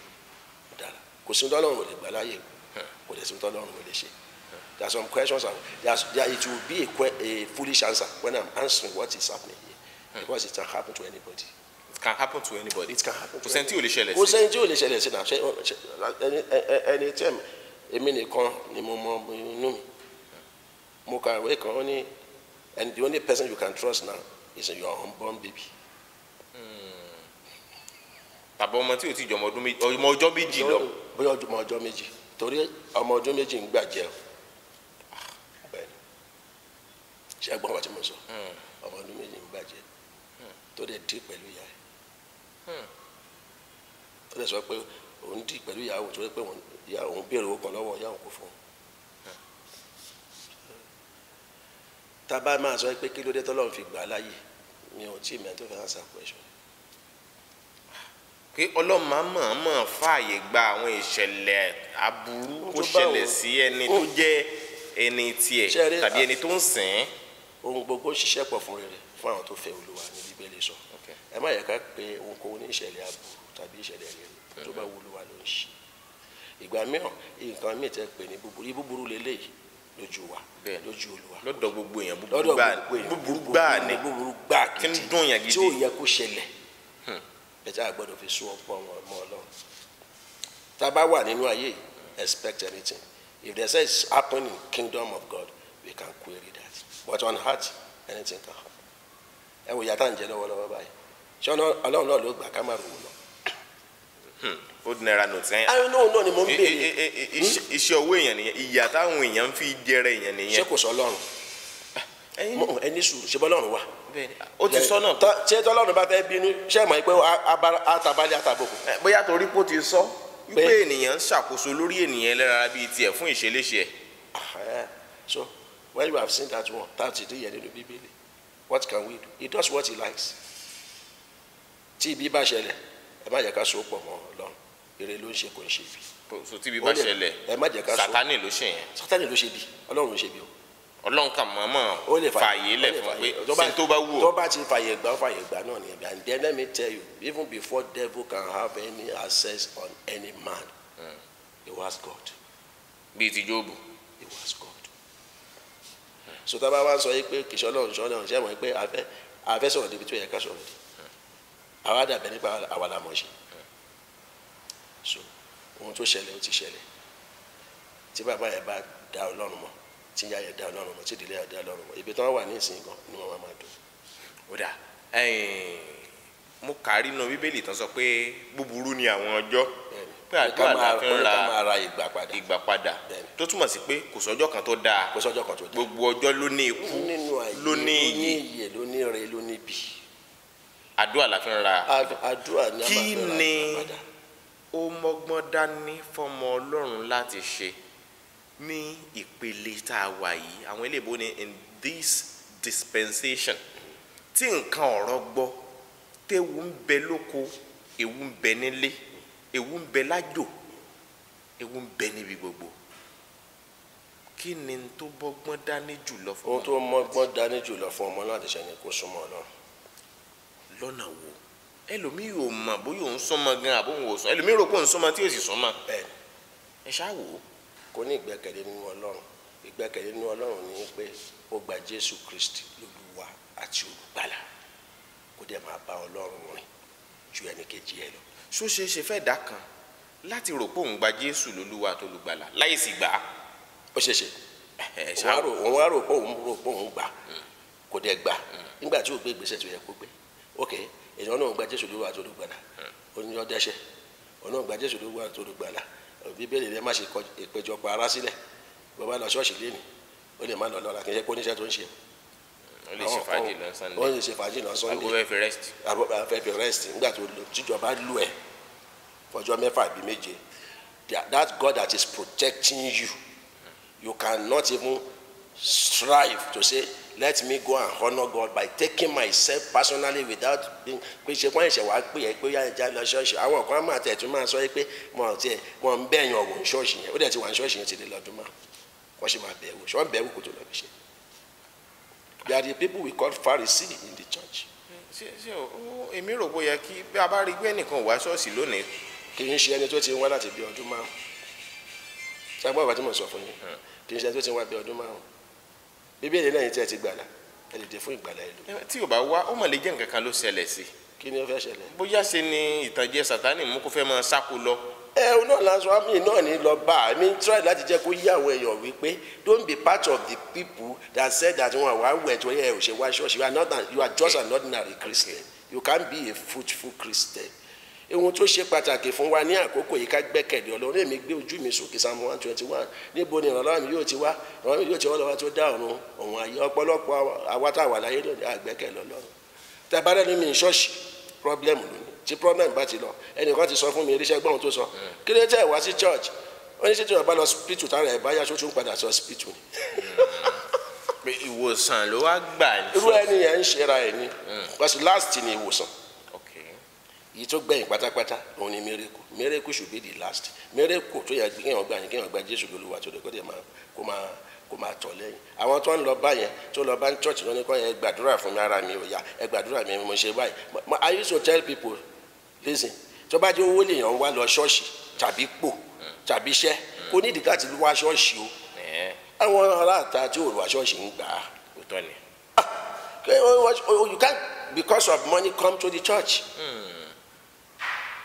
ó dára. Kò sí tọ́lọ́run ò lè gbà láàyè, kò dẹ̀ sí tọ́lọ́run ò lè ṣe. There are some questions and there, it will be a foolish answer when I'm answering what is happening here, because it can happen to anybody. It can happen to anybody. It can happen Kò to sẹ́ni tí ò lè ṣẹlẹ̀ Kò sí. sẹ́ni tí ò lè ṣẹlẹ̀ sí náà. Ṣe ẹni tí èmi nìkan ni mo mọ inú mi. Mo ka ìwé kan, ó ní, "And the only person you can trust now is your unborn baby." Tàbí ọmọ tí ò ti jọ ọmọ ọdún méjì, ọmọ ọjọ́ 2 lọ. Bóyá ọmọ ọjọ́ 2, torí ọmọ ọdún 2 ń gbà jẹun. Bẹ́ẹ̀ni, ṣé ẹgbọ́n wa tí mo sọ? Ọmọ ọdún 2 ń gbà jẹ, tó dẹ̀ dí pẹ̀lú ìyá ẹ̀, tó dẹ̀ sọ pé òun dí pẹ̀lú ìyá òun torí pé ìyá òun béèrè owó kan lọ́wọ́ ìyá òun, kò fún un. Tá a bá máa sọ pé kí ló dé tọ́lọ́run fi gbà á láàyè, mi ò tí ì mẹ́rin tó fẹ́ answer question. Pé Ọlọ́run máa mọ̀ọ́mọ̀ fààyè gba àwọn ìṣẹ̀lẹ̀ aburú kó Tó bá ṣẹlẹ̀ wọn- sí ẹni tó jẹ́ ẹni tiẹ̀ Ṣé rí- tàbí ẹni tó ń sìn ín. Ohun gbogbo ṣiṣẹ́ pọ̀ fún rere fún àwọn tó fẹ́ Olúwa ní Bíbélì sọ. Ẹ má yẹ ká pe ohunkóhun ní ìṣẹ̀lẹ̀ aburú tàbí ìṣẹ̀lẹ̀ rere. Tó bá wù Olúwa ló ń ṣe. Ìgbà mìíràn, nǹkan míì tẹ́ pè ní búburú, búburú lélẹ́yìí lójú wa, lójú Olúwa, Lọ́dọ̀ gbogbo èèyàn, búburú lọ́dọ̀ gbáà, gbogbo èèyàn, búburú gbáà ni. Búburú gbáà Tí ń gidi dùn yàn tí ò gidi. yẹ kó ṣẹlẹ̀ bẹ́ẹ̀, a gbọ́dọ̀ fi sún ọ̀pọ̀ ọmọ Ọlọ́run. Tá a bá wà nínú ayé yìí, expect anything. If there says it's happen in kingdom of God, we can query that, but on earth, anything can happen. Ẹ wò yàtá ń jẹ lọ́wọ́lọ́wọ́ báyìí, ṣé Ọlọ́run náà ló gbà ká má rówó lọ? Old naira note yẹn. Ayọ̀ náà ni mo ń béèrè. Iṣẹ́ owó èèyàn nìyẹn, ìyà táwọn èèyàn ń fi jẹrẹ èèyàn nìyẹn. Ṣé kò sọ Ọlọ́run? Ẹni sùúrù, ṣe bọ́ Ọlọ́run wà. Ó ti sọ náà. Ṣé tọ́lọ́run bá fẹ́ bínú, ṣé mọ̀ pé àtàbálẹ̀ àtàbòkù. Bóyá torí pé ó ti sọ wípé ènìyàn ń ṣàkóso lórí ènìyàn ẹlẹ́rara bíi tiẹ̀ fún ìṣeléṣe ẹ̀. So when you have seen that one, that is the yẹn nínú Bíbélì, what can we do? He does what he likes. Tí ibi bá ṣẹlẹ̀, ẹ má jẹ́ ká so pọ̀ mọ́ Ọlọ́run. Ire ló ń ṣe, kò ń ṣe ibi. So tí ibi bá ṣẹlẹ̀, Sátánì ló ṣe yẹn. Sátánì ló ṣe bí, Ọlọ́run ló ṣe bí o. Ọlọ́run kà mọ̀ọ́mọ̀ fààyè lẹ̀ fún pé ṣe tó bá wù ọ́. Tó bá ti fààyè gbà, fààyè gbà náà nìyẹn. And then let me tell you, even before devil can have any access on any man, he was God. Bíi ti Jóòbù. He was God. So tá a bá wá sọ yìí pé kìsọ́ Ọlọ́run sọ Ọlọ́run ṣé mọ̀ pé a fẹ́ sọ̀rọ̀ débi tó yẹ ká sọ̀rọ̀ dé. Àwa dàbẹ̀ nípa àwa la mọ̀ ṣe. So ohun tó ṣẹlẹ̀ ó ti ṣẹlẹ̀. Tí bàbá yẹn bá dá Ọlọ́run mọ̀, tí ìyá yẹn dá Ọlọ́run mọ̀, tí ìdílé yẹn dá Ọlọ́run mọ̀, ibi tí wọ́n wà ní ìsìn gan ni wọ́n máa dùn. Ó dà, mo kà rí inú Bíbélì tán sọ pé búburú ni àwọn ọjọ́, pé àdúrà la fi ń ra ìgbà padà, tó túmọ̀ sí pé kò sọ́jọ́ kan tó dáa, kò sọ́jọ́ kan tó dáa, gbogbo ọjọ́ ló ní ikú, ló ní ìyè, ló ní ire, ló ní ibi. Àdúrà la fi ń ra àdúrà ni a máa fi ra ìgbà padà. Kí ni ó mọ́gbọ́n dání fọmọ Ọlọ́run láti ṣe ní ìpele tá a wà yìí? Àwọn eléèbó ní in this dispensation tí nǹkan ọ̀rọ̀ gbọ́, téwu ń bẹ lóko, ewu ń bẹ nílé, ewu ń bẹ lájò, ewu ń bẹ níbi gbogbo. Kí ni tó bọ́gbọ́n dání jùlọ fún ohun tó mọ́gbọ́n dání jùlọ fún ọmọ láti ṣe ni kó súnmọ́ Ọlọ́run. Lọ́nà wo? Ẹlòmíì ò mọ̀ bóyá òun súnmọ́ gan àbó òun ò sún, ẹlòmíì rò pé òun súnmọ́ tí ò sì súnmọ́. Bẹ́ẹ̀ni. Ẹ ṣáà wò ó. Kò ní ìgbẹ́kẹ̀lé nínú Ọlọ́run. Ìgbẹ́kẹ̀lé nínú Ọlọ́run ni pé ó gba Jésù Kristi lólúwa àti olùgbàlà, kó dẹ̀ máa bá Ọlọ́run rìn ju ẹnì kejì ẹ lọ. Ṣó ṣe é ṣe fẹ́ dá kan láti rò pé òun gba Jésù lólúwa àti olùgbàlà láì sì gbà á? Ó ṣe é ṣe. Òun wá rò pé òun gbà, kò dẹ̀ gbà nígbà tí ò gbé ìgbésẹ̀ tó yẹ kó gbé. Ok, èèyàn náà gba Jésù lólúwa àti olùgbàlà, oníyàn dẹ́ṣẹ̀, òun náà gba Jésù lólúwa àti olùgbàlà. Bíbélì rẹ má ṣe ìpéjọpọ̀ ara sílẹ̀. Bó bá lọ ṣọ́ọ̀ṣì lénìí, ó lè má lọ lọ́la, kì í ṣe pé oníṣẹ́ tó ń ṣe. Ó lè ṣe fàájì lọ Sunday. Ó lè ṣe fàájì lọ Sunday. Àgbo fẹ́ fi rest. Àgbo fẹ́ fi rest nígbà tó tíjọba lù ẹ̀ fọjọ́ mẹ́fà àbí méje. That God that is protecting you, you cannot even strive to say, let me go and honor God by taking myself personally without being. Pé ṣe wọ́n ṣẹ̀ wá pé ẹ pé yá ẹja lọ ṣọ́ọ̀ṣì. Àwọn kan máa tẹ̀ tún máa sọ pé mo ti ẹ̀ wọ́n ń bẹ̀yàn wò ní ṣọ́ọ̀ṣì yẹn. Ó dẹ̀ ti wà ní ṣọ́ọ̀ṣì yẹn ti lè lọ́dún márùn-ún. Wọ́n ṣe máa bẹ̀ wò. Ṣé wọ́n bẹ̀ wò kó tó lọ bí ṣe? They are the people we call Pharisees in the church. Ṣé èmi rò bóyá kí bí a bá rí gbé ẹnìkan wá ṣọ́ọ̀ṣì lónìí. Kì í ṣe ẹni tó ti ń wá láti bí ọdún márùn-ún. Ṣé agbọ́n ìwà tí mo sọ fún yín? Kì í ṣe ẹni tó ti ń wá bí ọdún márùn-ún. Bíbélì lẹ́yìn tí ẹ ti gbàlà, ẹ lè dé fún ìgbàlà ìlú. Tí ò bá wá, ó mọ̀ lè jẹ́ nǹkan kan ló ṣẹlẹ̀ sí. Kí ni ó fẹ́ ṣẹlẹ̀? Bóyá ṣe ni ìtànjẹ Sátánì mú kó fẹ́ máa sáko lọ. Ẹ ò náà lásán àmì náà ní lọ bá a. Mi try láti jẹ́ kó yí àwọn èèyàn wípé don't be part of the people that said that wọn wà wẹ̀ tó yẹ ò ṣe wá ṣọ́ọ̀ṣì. You are not an, you are just an ordinary Christian. You can't be a fruitful Christian. Ohun tó ṣe pàtàkì fún wa ní àkókò yìí ká gbẹ́kẹ̀lé Ọlọ́run. Èmi gbé ojú mi sókè Psalm 121. Níbo ni ìrànlọ́wọ́ mi yóò ti wá? Ìrànlọ́wọ́ mi yóò ti wá lọ́wọ́ tó dá ọ̀run òun ayé. Ọ̀pọ̀lọpọ̀ àwa tá a wà láyé lónìí àgbẹ́kẹ̀lé Ọlọ́run. Tẹ́ bá rẹ́ni mi ní ṣọ́ọ̀ṣì, problem lónìí. Tí problem bá ti lọ, ẹnìkan ti sọ fún mi, iléeṣẹ́ gbọ́n tó sọ. Kí ló tẹ̀ wá sí church? Ó ní ṣé tí wọ́n bá lọ hospital tára ẹ̀ bá yá, ṣó tún padà sí hospital ni. Ìwòsàn ló wá gbà ní. Irú ẹni yẹn ń ṣera ẹ̀ ni. Because last ni ìwòsàn. Èyí tó gbẹ̀yìn pátápátá òun ni miracle. Miracle should be the last. Miracle tó yẹ kéèyàn gbà ní kéèyàn gba Jésù lólúwa tó lè kó dẹ̀ máa kó máa tọ̀ lẹ́yìn. Àwọn tó ń lọ bá yẹn tó lọ bá ń church lọ ní kọ́ yẹn gbàdúrà fún mi, ara mi ò yá, ẹ gbàdúrà mi mo ṣe báyìí. I used to tell people, listen, tó bá jẹ́ owó lèèyàn wá lọ ṣọ́ọ̀ṣì tàbí pò tàbí iṣẹ́, kò nídìí láti wá ṣọ́ọ̀ṣì o. Àwọn aráàta tí ò wá ṣọ́ọ̀ṣì ń gbà á. Òótọ́ ni. You can't because of money come to the church.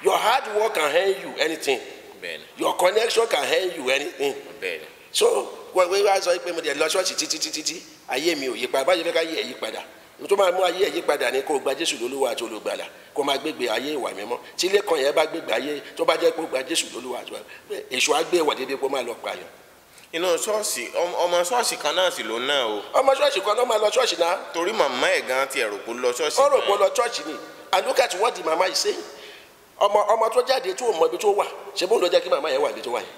Your hard work can earn you anything. Bẹ́ẹ̀ni. Your connection can earn you anything. Bẹ́ẹ̀ni. So wọ́n wá sọ pé mo dẹ̀ lọ ṣọ́ọ̀ṣì títí títí tí ayé mi ò yí padà, báyìí fẹ́ ká yí ẹ̀ yí padà. Tó máa mú ayé ẹ̀ yí padà ní kó o gba Jésù lólúwa àti olùgbàlà, kó o máa gbégbé ayé ìwà mímọ́. Tí ilé kan yẹn bá gbégbé ayé tó bá jẹ́ pé ó gba Jésù lólúwa àti olùgbàlà, èṣù á gbé ìwà dédé kó máa lọ pààyàn. Inú ṣọ́ọ̀ṣì, ọmọ ṣọ́ọ̀ṣì kan náà sì ló náà o. Ọmọ ṣọ́ọ̀ṣì kan náà máa lọ ṣọ́ọ̀ṣì náà. Torí màmá ẹ̀ gan ti ẹ̀rù kó lọ ṣọ́ọ̀ṣì. Ó rò pé ó lọ ṣọ́ọ̀ṣì ni. And look at what the mama is saying. Ọmọ tó jáde tó mọ ibi tó wà, ṣe bóun ló jẹ́ kí màmá yẹn wà ibi tó wà yẹn.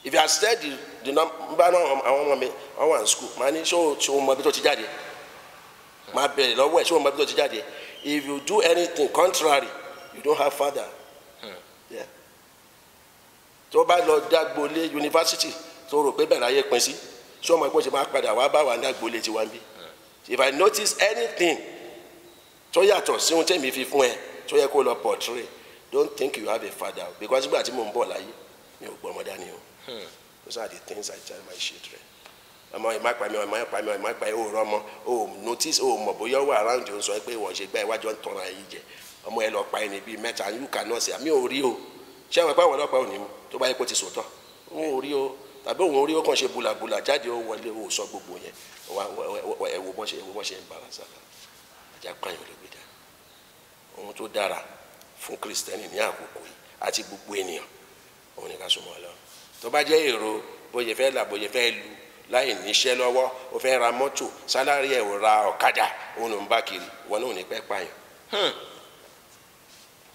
If you had said the number náà, àwọn ọmọ mi wọ́n wà ní school, màá ní ṣé o mọ ibi tó ti jáde? Máa bẹ̀rẹ̀ lọ́wọ́ ẹ̀, ṣé o mọ ibi tó ti jáde? If you do anything contrary, you don't have father. Yeah. Tó bá lọ dágbolé yunifásitì tó rò pé bẹ̀rẹ̀ ayé pin sí, ṣé o mọ̀ pé o ṣe máa padà wá bá wa ní agbolé tiwa ń bí? If I notice anything tó yàtọ̀ sí ohun tẹ̀mí fi fún ẹ tó yẹ kó lọ portray, don't think you have a father, because nígbà tí mò ń bọ̀ láyé mi ò gbọ́ ọmọ dání o. Those are the things I tell my children. Ọmọ ìmápa mi, ọmọ ìmápa mi, ọmọ ìmápa ẹ, ò rọmọ, ò notice, ò mọ̀ bóyá ó wà around you, ń sọ pé wọ́n ṣe gbá iwájú ń tọrọ ayé jẹ. Ọmọ ẹ lọ pa ẹni bíi mẹ́ta, you cannot say àmì ò rí o. Ṣé àwọn ẹ̀pá àwọn ọlọ́pàá ò ní mú tó bá yẹ kó ti sòótọ́? Òun ò rí o, tàbí òun rí ó kàn ṣe bùlàbùlà jáde, ó wọlé, ó sọ gbogbo yẹn. Ẹ wo bọ́n ṣe, ẹ wo bọ́n ṣe ń bára sára. Ajá pààyàn ló gbé dá. Ohun tó dára fún Kristẹni ní àkókò yìí àti gbogbo ènìyàn, òun ni ká súnmọ́ Ọlọ́run. Tó bá jẹ́ èrò bóyá fẹ́ là, bóyá fẹ́ lu láì níṣẹ́ lọ́wọ́, ó fẹ́ ra mọ́tò, salary ẹ̀ ò ra ọ̀kadà, òun ló ń bá kiri, wọn náà ò ní pẹ́ pààyàn.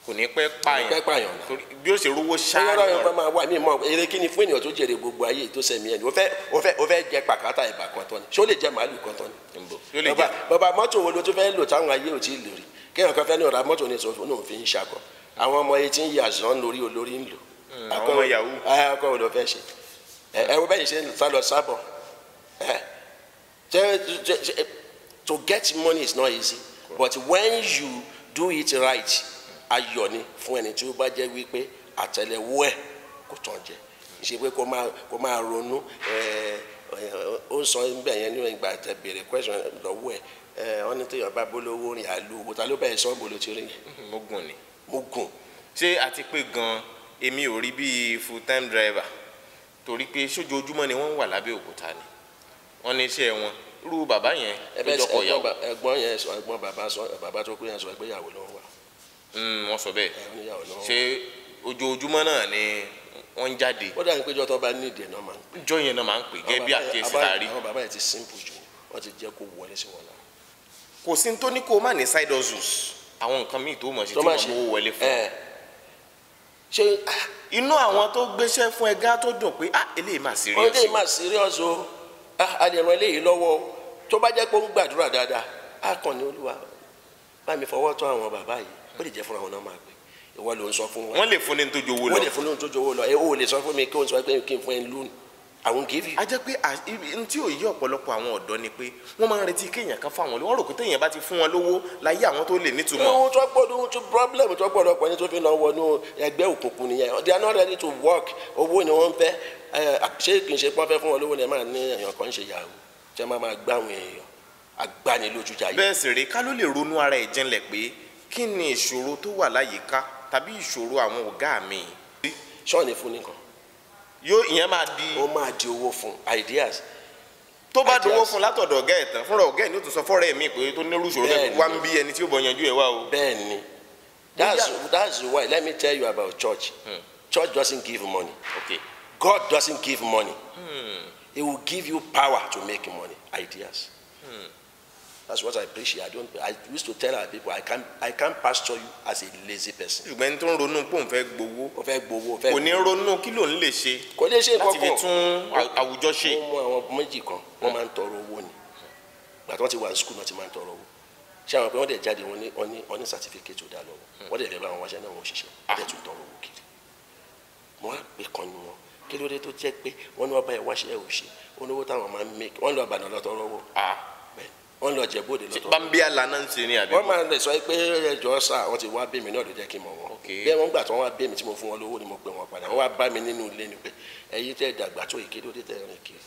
Kò ní pẹ́ pààyàn. Pẹ́ pààyàn náà. Torí bí ó ṣe rówó ṣáá ọlọ́run yóò máa wà mí mọ́ eré kí ni fún ènìyàn tó jèrè gbogbo ayé tó sẹ̀mí ẹ̀ ní. Ó fẹ́ jẹ pàkátà ìbà kan tán ni, ṣé ó lè jẹ màálù kan tán ni? Yóò lè jẹ. Bàbá, mọ́tò wo ló tún fẹ́ lò táwọn ayé ò tí ì lò rí? Kéèyàn kan fẹ́ ní ọ̀rá mọ́tò ní sọ fún òun fi ń ṣakọ. Àwọn ọmọ 18 years náà ń lórí olórí ń lò. Àwọn ọmọ yahoo. Ẹ akọ wo ló fẹ́ ṣe? Ẹ wo bẹ́ẹ̀ ṣe ń sá lọ sábọ̀. Ẹ ṣe to get money is not easy, but when you do it right, ayọ̀ ni fún ẹni tí ó bá jẹ́ wípé àtẹ́lẹwọ́ ẹ̀ kò tán jẹ. Ṣe pé kó máa ronú. Ẹ ẹ ó sọ níbẹ̀ yẹn ní ìgbà tẹ béèrè question lọ́wọ́ ẹ. Ẹ wọ́n ní téèyàn bá bólówó rìn àlù owó, ta ló bẹ̀rẹ̀ sọ bó ló ti rìn yẹn? Mo gùn ni. Mo gùn. Ṣé àti pé gan èmi ò rí bíi full time driver, torí pé sójoojúmọ́ ni wọ́n wà lábẹ́ òkúta ni wọ́n ní iṣẹ́ wọn, irú bàbá yẹn tó ẹbẹ jọkọ̀ ìyàwó. Ẹ̀gbọ́n yẹn sọ, ẹ̀gbọ́n bàbá sọ, bàbá tó kú yẹn sọ pé ìyàwó ló ń wà. Wọ́n sọ bẹ́ẹ̀. Ẹ níyàwó ló ń wà. Ṣé ojoojúmọ́ náà ni wọ́n ń jáde? Ó dàbí péjọ tó bá nídìí ẹ̀ náà máa ń pè. Jọ yẹn náà máa ń pè gẹ́gẹ́ bí àkíyèsí tá a rí. Àwọn bàbá yẹn ti simple jù, wọ́n ti jẹ́ kó wọlé sí wọn lára. Kò sí ní tó ní kó o má ní side hustles, àwọn nǹkan míì tó mọ̀ sí Tó tí máa wọ́n ṣe mú owó wọlé fún. Ẹ ṣé Inú àwọn tó gbéṣẹ́ fún ẹ gá tó dùn pé, ah, eléyìí mà ó serious. lè má serious o. Ah, a lè ran eléyìí lọ́wọ́ o. Tó bá jẹ́ pé ó ń gbàdúrà dáadáa, á kàn ní, Olúwa, bá mi fọwọ́ tọ́ àwọn bàbá yìí. Ó lè jẹ́ fúnra wọn náà máa pè, ìwọ ló ń sọ fún wọn. Wọ́n lè fún ní tó jowó lọ. Wọ́n lè fún lóhun tó jowó lọ. Ẹ ó lè sọ fún mi kí o sọ pé kí n fún ẹ lónìí, I won't give you. A jẹ́ pé n tí ò yí ọ̀pọ̀lọpọ̀ àwọn ọ̀dọ́ ni pé wọ́n máa ń retí kéèyàn kan fáwọn lówó. Wọ́n rò pé téèyàn bá ti fún wọn lówó láyé àwọn tó lè nítumọ̀. Ohun tó pọ̀, ohun tó problem tó pọ̀ lọ́pọ̀ ní tó fi lọ wọnú ẹgbẹ́ òkùnkùn nìyẹn. They are not ready to work. Owó ni wọ́n ń fẹ́. Ẹ ṣé kì í ṣe pọ́n fẹ́ fún wọn lówó ni ẹ máa ní èèyàn kan ń ṣe yahoo tí wọ́n máa gbá àwọn èèyàn agbanilójújà yìí. Bẹ́ẹ̀ sì rèé, ká ló lè ronú ara ẹ̀ jinlẹ̀ pé kí ni ìṣòro tó wà láyìíká tàbí ìṣòro àwọn ọ̀gá mi. Ṣọ́ọ̀nì fún nìkan. Yóò ìyẹn máa di Ó máa di owó fún ideas. Tó bá dowó Ideas. fún látọ̀dọ̀ ọ̀gá ẹ̀ tán, fúnra ọ̀gá ẹ̀ ní ó tún sọ fọ́rẹ́ mi pé tó nírú ìṣòro bẹ́ẹ̀, Bẹ́ẹ̀ni. wá ń bí ẹni tí ó bọ̀ yanjú ẹ̀ wá o. Bẹ́ẹ̀ ni. That's why, let me tell you about church. Church doesn't give money. God doesn't give money. He will give you power to make money, ideas. That's what I preach here. I don't I used to tell our people, I can't pastor you as a lazy person. Ṣùgbọ́n ẹni tó ń ronú pé òun fẹ́ gbowó, Ó fẹ́ gbowó, ó fẹ́ kò ní ronú kí lòun lè ṣe kò lè ṣe láti fi nǹkan kan. tún àwùjọ ṣe. Wọ́n mú àwọn méjì kan, wọ́n máa ń tọrọ owó ni. Gbà tí wọ́n ti wà ní school náà ti máa ń tọrọ owó. Ṣé àwọn pé wọ́n dẹ̀ jáde, wọ́n ní certificate tó dá lọ́wọ́. Wọ́n dẹ̀ fẹ́ bá wọn wáṣẹ́ náà, wọ́n ṣiṣẹ́, wọ́n dẹ̀ tún tọrọ owó kiri. Mo wá pè kan nu wọn, kí ló dé tó jẹ́ pé wọ́n ní wọ́n bá ẹ wáṣẹ́ ẹ̀ ò ṣe? Ó ní owó táwọn máa ń make, wọ́n lọ Ìbàdàn lọ tọrọ owó. Bẹ́ẹ̀, wọ́n lọ Jẹ̀bú-Òde lọ tọrọ. Bambia lana ń ṣe ni àbí? Wọ́n máa ń lè sọ pé ẹjọ́ sà, wọ́n ti wá bí mi náà ló jẹ́ kí n mọ̀ wọ́n. Bẹ́ẹ̀, wọ́n gbà tí wọ́n wá bí mi tí mo fún wọn lówó ni mo pè wọ́n padà. Wọ́n wá bá mi nínú ilé ni pé, ẹ̀yin tẹ́ dàgbà tó yìí, kí ló dé tẹ́ rìn kiri?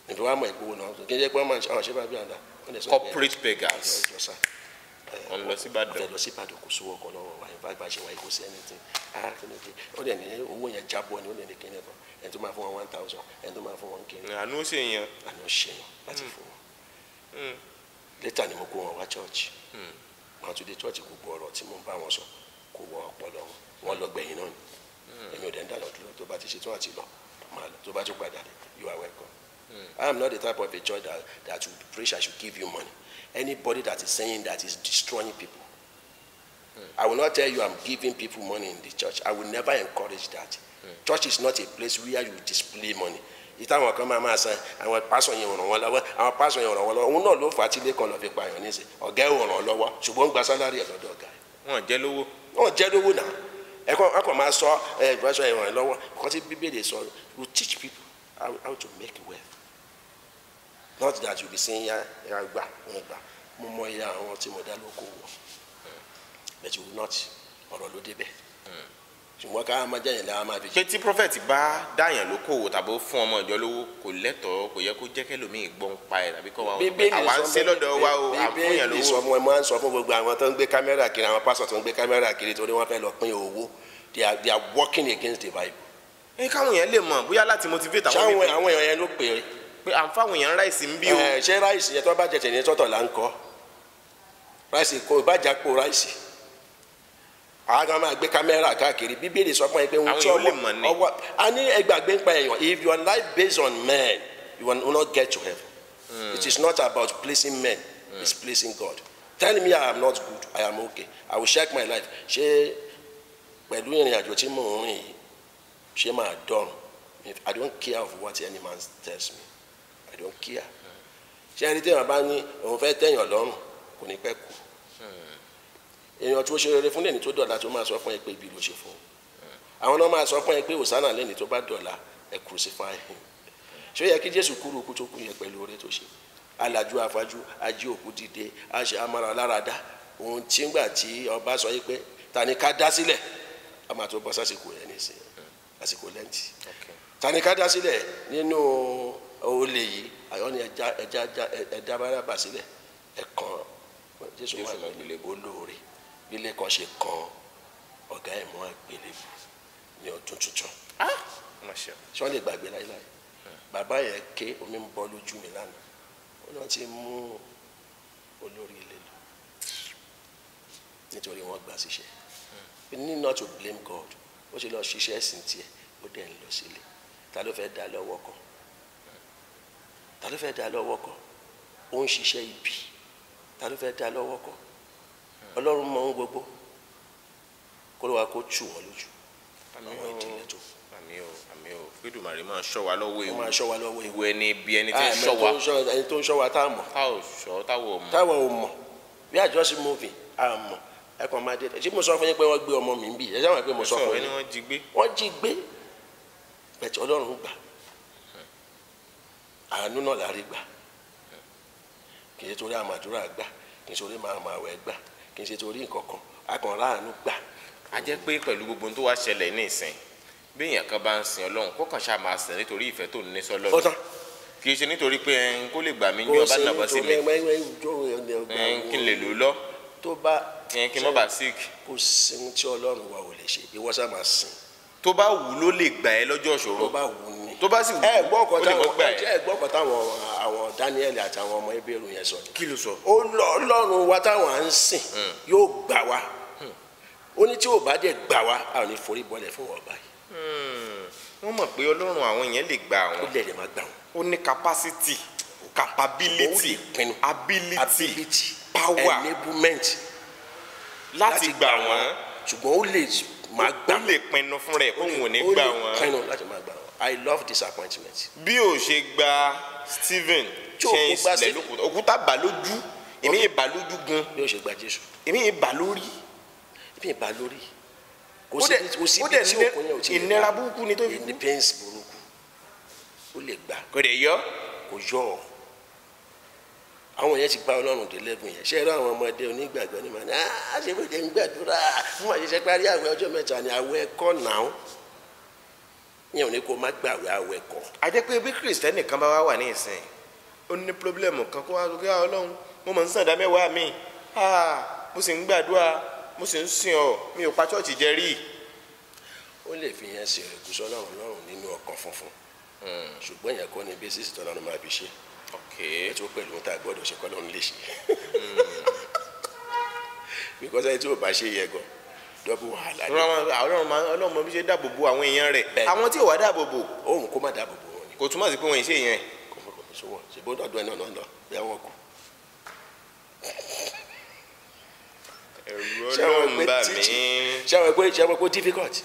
Níbi wàá mọ̀ ìgbowó náà kí n jẹ́ pé wọ́n máa ń ṣe àwọn ṣé bá bí àdá. Wọ́n lè sọ pé Corporate beggars. ẹjọ́ sà, Wọ́n lọ sí Ìbàdàn. Wọ́n fẹ́ lọ sí Ìbàdàn, kò sówó ọkọ̀ lọ́wọ́ wa. Ìfá ìbá ṣe wáyé, kò sí anything. Ah, kí ló dé? Ó dẹ̀ ní owó yẹn jábọ́ ni. Ó dẹ̀ ní kíni kan, ẹni tó máa fún wọn 1,000, ẹni tó máa fún wọn kíni. Àánú ó ṣe yẹn. Àná ṣe yàn láti fún wọn. Later ni mo kó wọn wá church. Wọn tún dé church, gbogbo ọ̀rọ̀ tí mo ń bá wọn sọ kò wọ ọpọlọ wọn. Wọn lọ gbẹ̀yìn náà ni. Èmi ò dẹ̀ ń dáná dúró. Tó bá ti ṣe tún àti lọ, máa lọ. Tó bá tún padà dé, you are welcome. I am not the type of a church that will preach I should give you money. Anybody that is saying that is destroying people. I will not tell you I'm giving people money in the church. I will never encourage that. Church is not a place where you display money. Ìtàwọn kan máa san àwọn pásọ̀ yẹn ràn wọ́n lọ́wọ́, àwọn pásọ̀ yẹn ràn wọ́n lọ́wọ́. Òun náà ló fà á tí ilé kan lọ fi pààyàn níṣẹ́. Ọ̀gá ẹ̀ ràn lọ́wọ́, ṣùgbọ́n ń gba salary ẹ̀ lọ́dọ̀ ọ̀gá ẹ̀. Wọ́n jẹ́ lówó. Wọ́n jẹ́ lówó náà. Ẹ̀kọ́ máa sọ ẹ̀ ràn ẹ́ lọ́wọ́. Nǹkan tí Bíbélì sọ, you teach people how to make wealth. Not that you be saying ya gbà wọ́n gbà. Mo mọ iye àwọn tí mo dá lóko wọ̀. But you will not, ọ̀rọ̀ ló débẹ̀. Ṣùgbọ́n ká máa jẹ́yìn lára máa fi jẹ́. Ṣé tí prophet bá dáyàn lókòwò tàbí ó fún ọmọ ìjọ lówó, kò lẹ́tọ̀ọ́, kò yẹ kó jẹ́ kẹ́lòmíì gbọ́n pa ẹ̀ tàbí kọ́ wa àwa ń ṣe lọ́dọ̀ wa o, à ń fún yàn lówó. Bíbélì sọ fún ẹ, máa ń sọ fún gbogbo àwọn tó ń gbé kámẹ́rà kiri, àwọn pásọ̀ tó ń gbé kámẹ́rà kiri torí wọ́n fẹ́ lọ pín owó. They are working against the Bible. Ẹ káwọn èèyàn lè mọ̀ bóyá láti motivate àwọn èèyàn. Àwọn èèyàn yẹn ló pè é. Pé à ń fáwọn èèyàn ráìsì ń bí o. Ṣé ráìsì yẹn tó bá jẹ̀tẹ̀ ní tọ́tọ̀ là ń kọ́? Ráìsì kò bá jà pò ráìsì. Àwọn máa gbé kámẹ́rà káàkiri. Bíbélì sọ fún ẹ pé ohun tí ọwọ́ a ní ẹgbàgbé ń pa èèyàn. If your life based on men, you will not get to heaven. It is not about pleasing men, it's pleasing God. Tell me I am not good, I am okay. I will check my life. Ṣé pẹ̀lú ìrìn àjò tí mò ń rìn yìí, ṣé máa dọ̀rùn? I don't care of what any man tells me. I don't care. Ṣé ẹni téèyàn bá ní òun fẹ́ tẹ̀yàn lọ́rùn kò ní pẹ́ kú. Èèyàn tó ṣe rere fún lẹ́ni tó dọ̀la tó máa sọ fún ẹ pé ibi ló ṣe fún un. Àwọn náà máa sọ fún ẹ pé òsánà lẹ́ni tó bá dọ̀la ẹ crucify him. Ṣé ó yẹ kí Jésù kúrú ikú tó kú yẹn pẹ̀lú oore tó ṣe? Alájú afájú, ají òkú dìde, aṣe amára láradá. Ohun tí ń gbà tí ọba sọ yìí pé ta ni ká dá sílẹ̀? A máa tó bọ́ sásìkò yẹn nísìnyí, àsìkò lẹ́ǹtì. Ta ni ká dá sílẹ̀ nínú olè yìí? Àyọ́ ni ẹja Bárábà sílẹ̀, ẹ̀kan Jésù wà lórí olóore. Bílẹ̀ kan ṣe kan ọ̀gá ẹ̀ mọ́ àgbélébù ní ọdún tuntun. Ṣé wọ́n lè gbàgbé láíláí? Bàbá yẹn ké, omi ń bọ́ lójú mi lánàá. Ó náà ti mú olórí ilé lọ nítorí wọ́n gbà síṣẹ́. We need not to blame God. Ó ṣe lọ ṣiṣẹ́ ẹ̀sìn tiẹ̀, ó dẹ̀ ń lọ sílé. Ta ló fẹ́ dá lọ́wọ́ kọ́? Ta ló fẹ́ dá lọ́wọ́ kọ́? Ó ń ṣiṣẹ́ ibi. Ta ló fẹ́ dá lọ́wọ́ kọ́? Ọlọ́run mọ ohun gbogbo. Kó ló wá kó tù wọ́n lójú. Àwọn ìdílé tó. Àmín o, àmín o. Kédùmarè máa ṣọ́ wa lọ́wọ́ ewu. Ó máa ṣọ́ wa lọ́wọ́ ewu. Ẹni bí ẹni tí ń ṣọ́ wa. Ẹni tó ń ṣọ́ wa tá a mọ̀. Tá ò ṣọ́, táwọ̀ mọ̀. Táwọ̀ ò mọ̀. We are just moving. A mọ̀. Ẹ kàn máa dé. Ṣé mo sọ fún yín pé wọ́n gbé ọmọ mi ń bì? Ẹ ṣáà mọ̀ pé mo sọ fún yín. Wọ́n jí gbé. Wọ́n jí gbé. Bẹ̀tẹ̀ Ọlọ́run gbà. Àánú náà la rí gbà. Kì í ṣe torí àmàdúrà gbà. Kì í ṣe torí màmá àwẹ̀ gbà. Kì í ṣe torí nǹkan kan. A kàn láàánú gbà. A jẹ́ pé pẹ̀lú gbogbo ohun tó wá ṣẹlẹ̀ ní ìsìn, bí èèyàn kan bá ń sin Ọlọ́run, kó kàn ṣáà máa sìn nítorí ìfẹ́ tó ní sọ́lọ́run. Ó tán. Kì í ṣe nítorí pé ẹn kó lè gbà mí ní ọba nàbọ̀ sí mi, kí n lè lò lọ, tó bá kí n má bàa sick. Kò sí ohun tí Ọlọ́run wa ò lè ṣe, ìwọ ṣáà máa sìn. Tó bá wù ló lè gbà ẹ́ lọ́jọ́ ìṣòro. Tó bá wù ni. Tó bá sì wù ó lè mọ́ gbà ẹ́. Ẹ gbọ́ ọ̀kan táwọn àwọn Daniel àti àwọn ọmọ Hébérù yẹn sọ ni. Kí ló sọ? Ọlọ́run wa táwọn à ń sìn yóò gbà wá. Ó ní tí ò bá dẹ̀ gbà wá, a ò ní forí bọ́lẹ̀ fún ọba yìí. Wọ́n mọ̀ pé Ọlọ́run àwọn yẹn lè gbà wọ́n. Ó lè máa gbà wọ́n. Ó ní capacity, capability, ability, power, enablement láti gbà wọ́n. Ṣùgbọ́n ó lè máa gbà wọ́n. Ó lè pinnu fún rẹ̀ kó òun ò ní gbà wọ́n. Ó lè pinnu láti máa gbà wọ́n. I love disappointment. Bí o ṣe gba Stephen ṣe ìsìlẹ̀ lókùtà, òkúta bà lójú, èmi ìbà lójú gun. Bí o ṣe gba Jésù. Èmi ìbà lórí. Èmi ìbà lórí. Kò sí ibi tí òkun yẹn ò ti lè gbà. Ìnira burúkú ni tó fi kú. Independence burúkú. Ó lè gbà. Kò dẹ̀ yọ. Kò yọ ọ. Àwọn yẹn ti bá Ọlọ́run dé lẹ́gùn yẹn. Ṣé ẹ rí àwọn ọmọdé onígbàgbọ́ ni màá ní á ṣe bó ṣe ń gbàdúrà fún àṣìṣe parí àwẹ̀ ọjọ́ mẹ́ta ni àwẹ̀ ẹ̀kọ́ náà. Yẹn ò ní kó má gbàwẹ̀ àwẹ̀ ẹ̀kọ́. A jẹ́ pé bí Kìrìsìtẹ́nì kan bá wá wà ní ìsìn, ó ní pírọ́blẹ́mù kan kó wá sọ pé Ọlọ́run mo mọ̀ ń sàn dá mẹ́wàá mi, mo sì ń gbàdúrà, mo sì ń sìn ọ́, mi ò pa chọ́ọ̀chì jẹ rí. Ó lè fi yẹn ṣe ìrẹ̀gùsọ́ Ọlọ́run lọ́rùn nínú ọkàn funfun. Ṣùgbọ́n yẹn kọ́ ni bẹ́sìsì tọ́lọ́run máa fi ṣe. Ẹ tó pẹ̀lú ohun tá a gbọ́dọ̀ ṣe kọ́ ló ń lè ṣe. Because ẹni tí ò bá ṣe yẹ gan dọ́bù wàhálà ni. Ọlọ́run mọ bí ṣe dáàbò bo àwọn èèyàn rẹ̀. Àwọn tí ò wá dáàbò bò. Òun kó má dáàbò bò wọn ni. Kò túmọ̀ sí pé wọ́n ì ṣe yẹn. Kò sówọ́ ṣe bó dọ̀dọ̀ ẹ̀ náà lọ bí àwọn kù. Ẹ̀rù Ọlọ́run bà mí. Ṣé àwọn pé difficult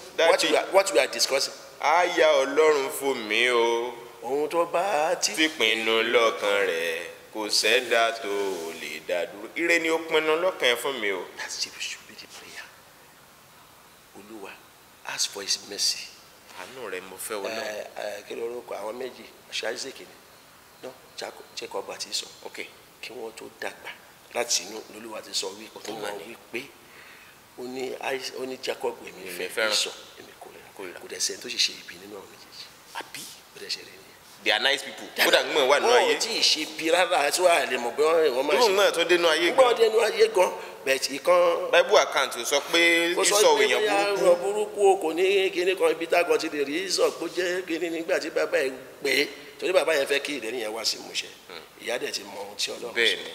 what we are discussing. Àyà Ọlọ́run fò mí o. Ohun tó bá ti pinnu lọ́kàn rẹ̀ kò sẹ́dá tó lè dá dúró. Ire ni ó pinnu lọ́kàn ẹ̀ fún mi o. That should be the prayer. Olúwa, ask for his mercy. Àánú rẹ̀ mo fẹ́ wọlé. Kí ló orúkọ àwọn méjì ṣe Isaac ni no Jacob àti Esau. Ok. Kí wọ́n tó dàgbà láti inú lolúwa ti sọ wípé wọ́n wípé ó ní Jacob èmi fẹ́ Esau èmi kórìíra. Kò dẹ̀ sẹ́ni tó ṣe ṣe ibi nínú àwọn méjèèjì. Àbí? Kò dẹ̀ ṣe rí ni. They are nice people. Kódà gbọ́n wà nínú ayé. Wọ́n ò tí ì ṣe bí rárá tí wàá lè mọ̀ bí wọ́n máa ṣe. Gbọ́n tó dénú ayé gan. Gbọ́n dénú ayé gan. Bẹ̀t ìkan. Bible account sọ pé Esau èèyàn burúkú. Kò sọ pé burúkú o kò ní kíní kan ibi tá kan ti lè rí Esau kó jẹ́ kíní nígbà tí bàbá yẹn pè é. Torí bàbá yẹn fẹ́ kí ìlérí yẹn wá sí ìmúṣẹ. Ìyá dẹ̀ ti mọ ohun tí Ọlọ́run sọ. Bẹ́ẹ̀ni.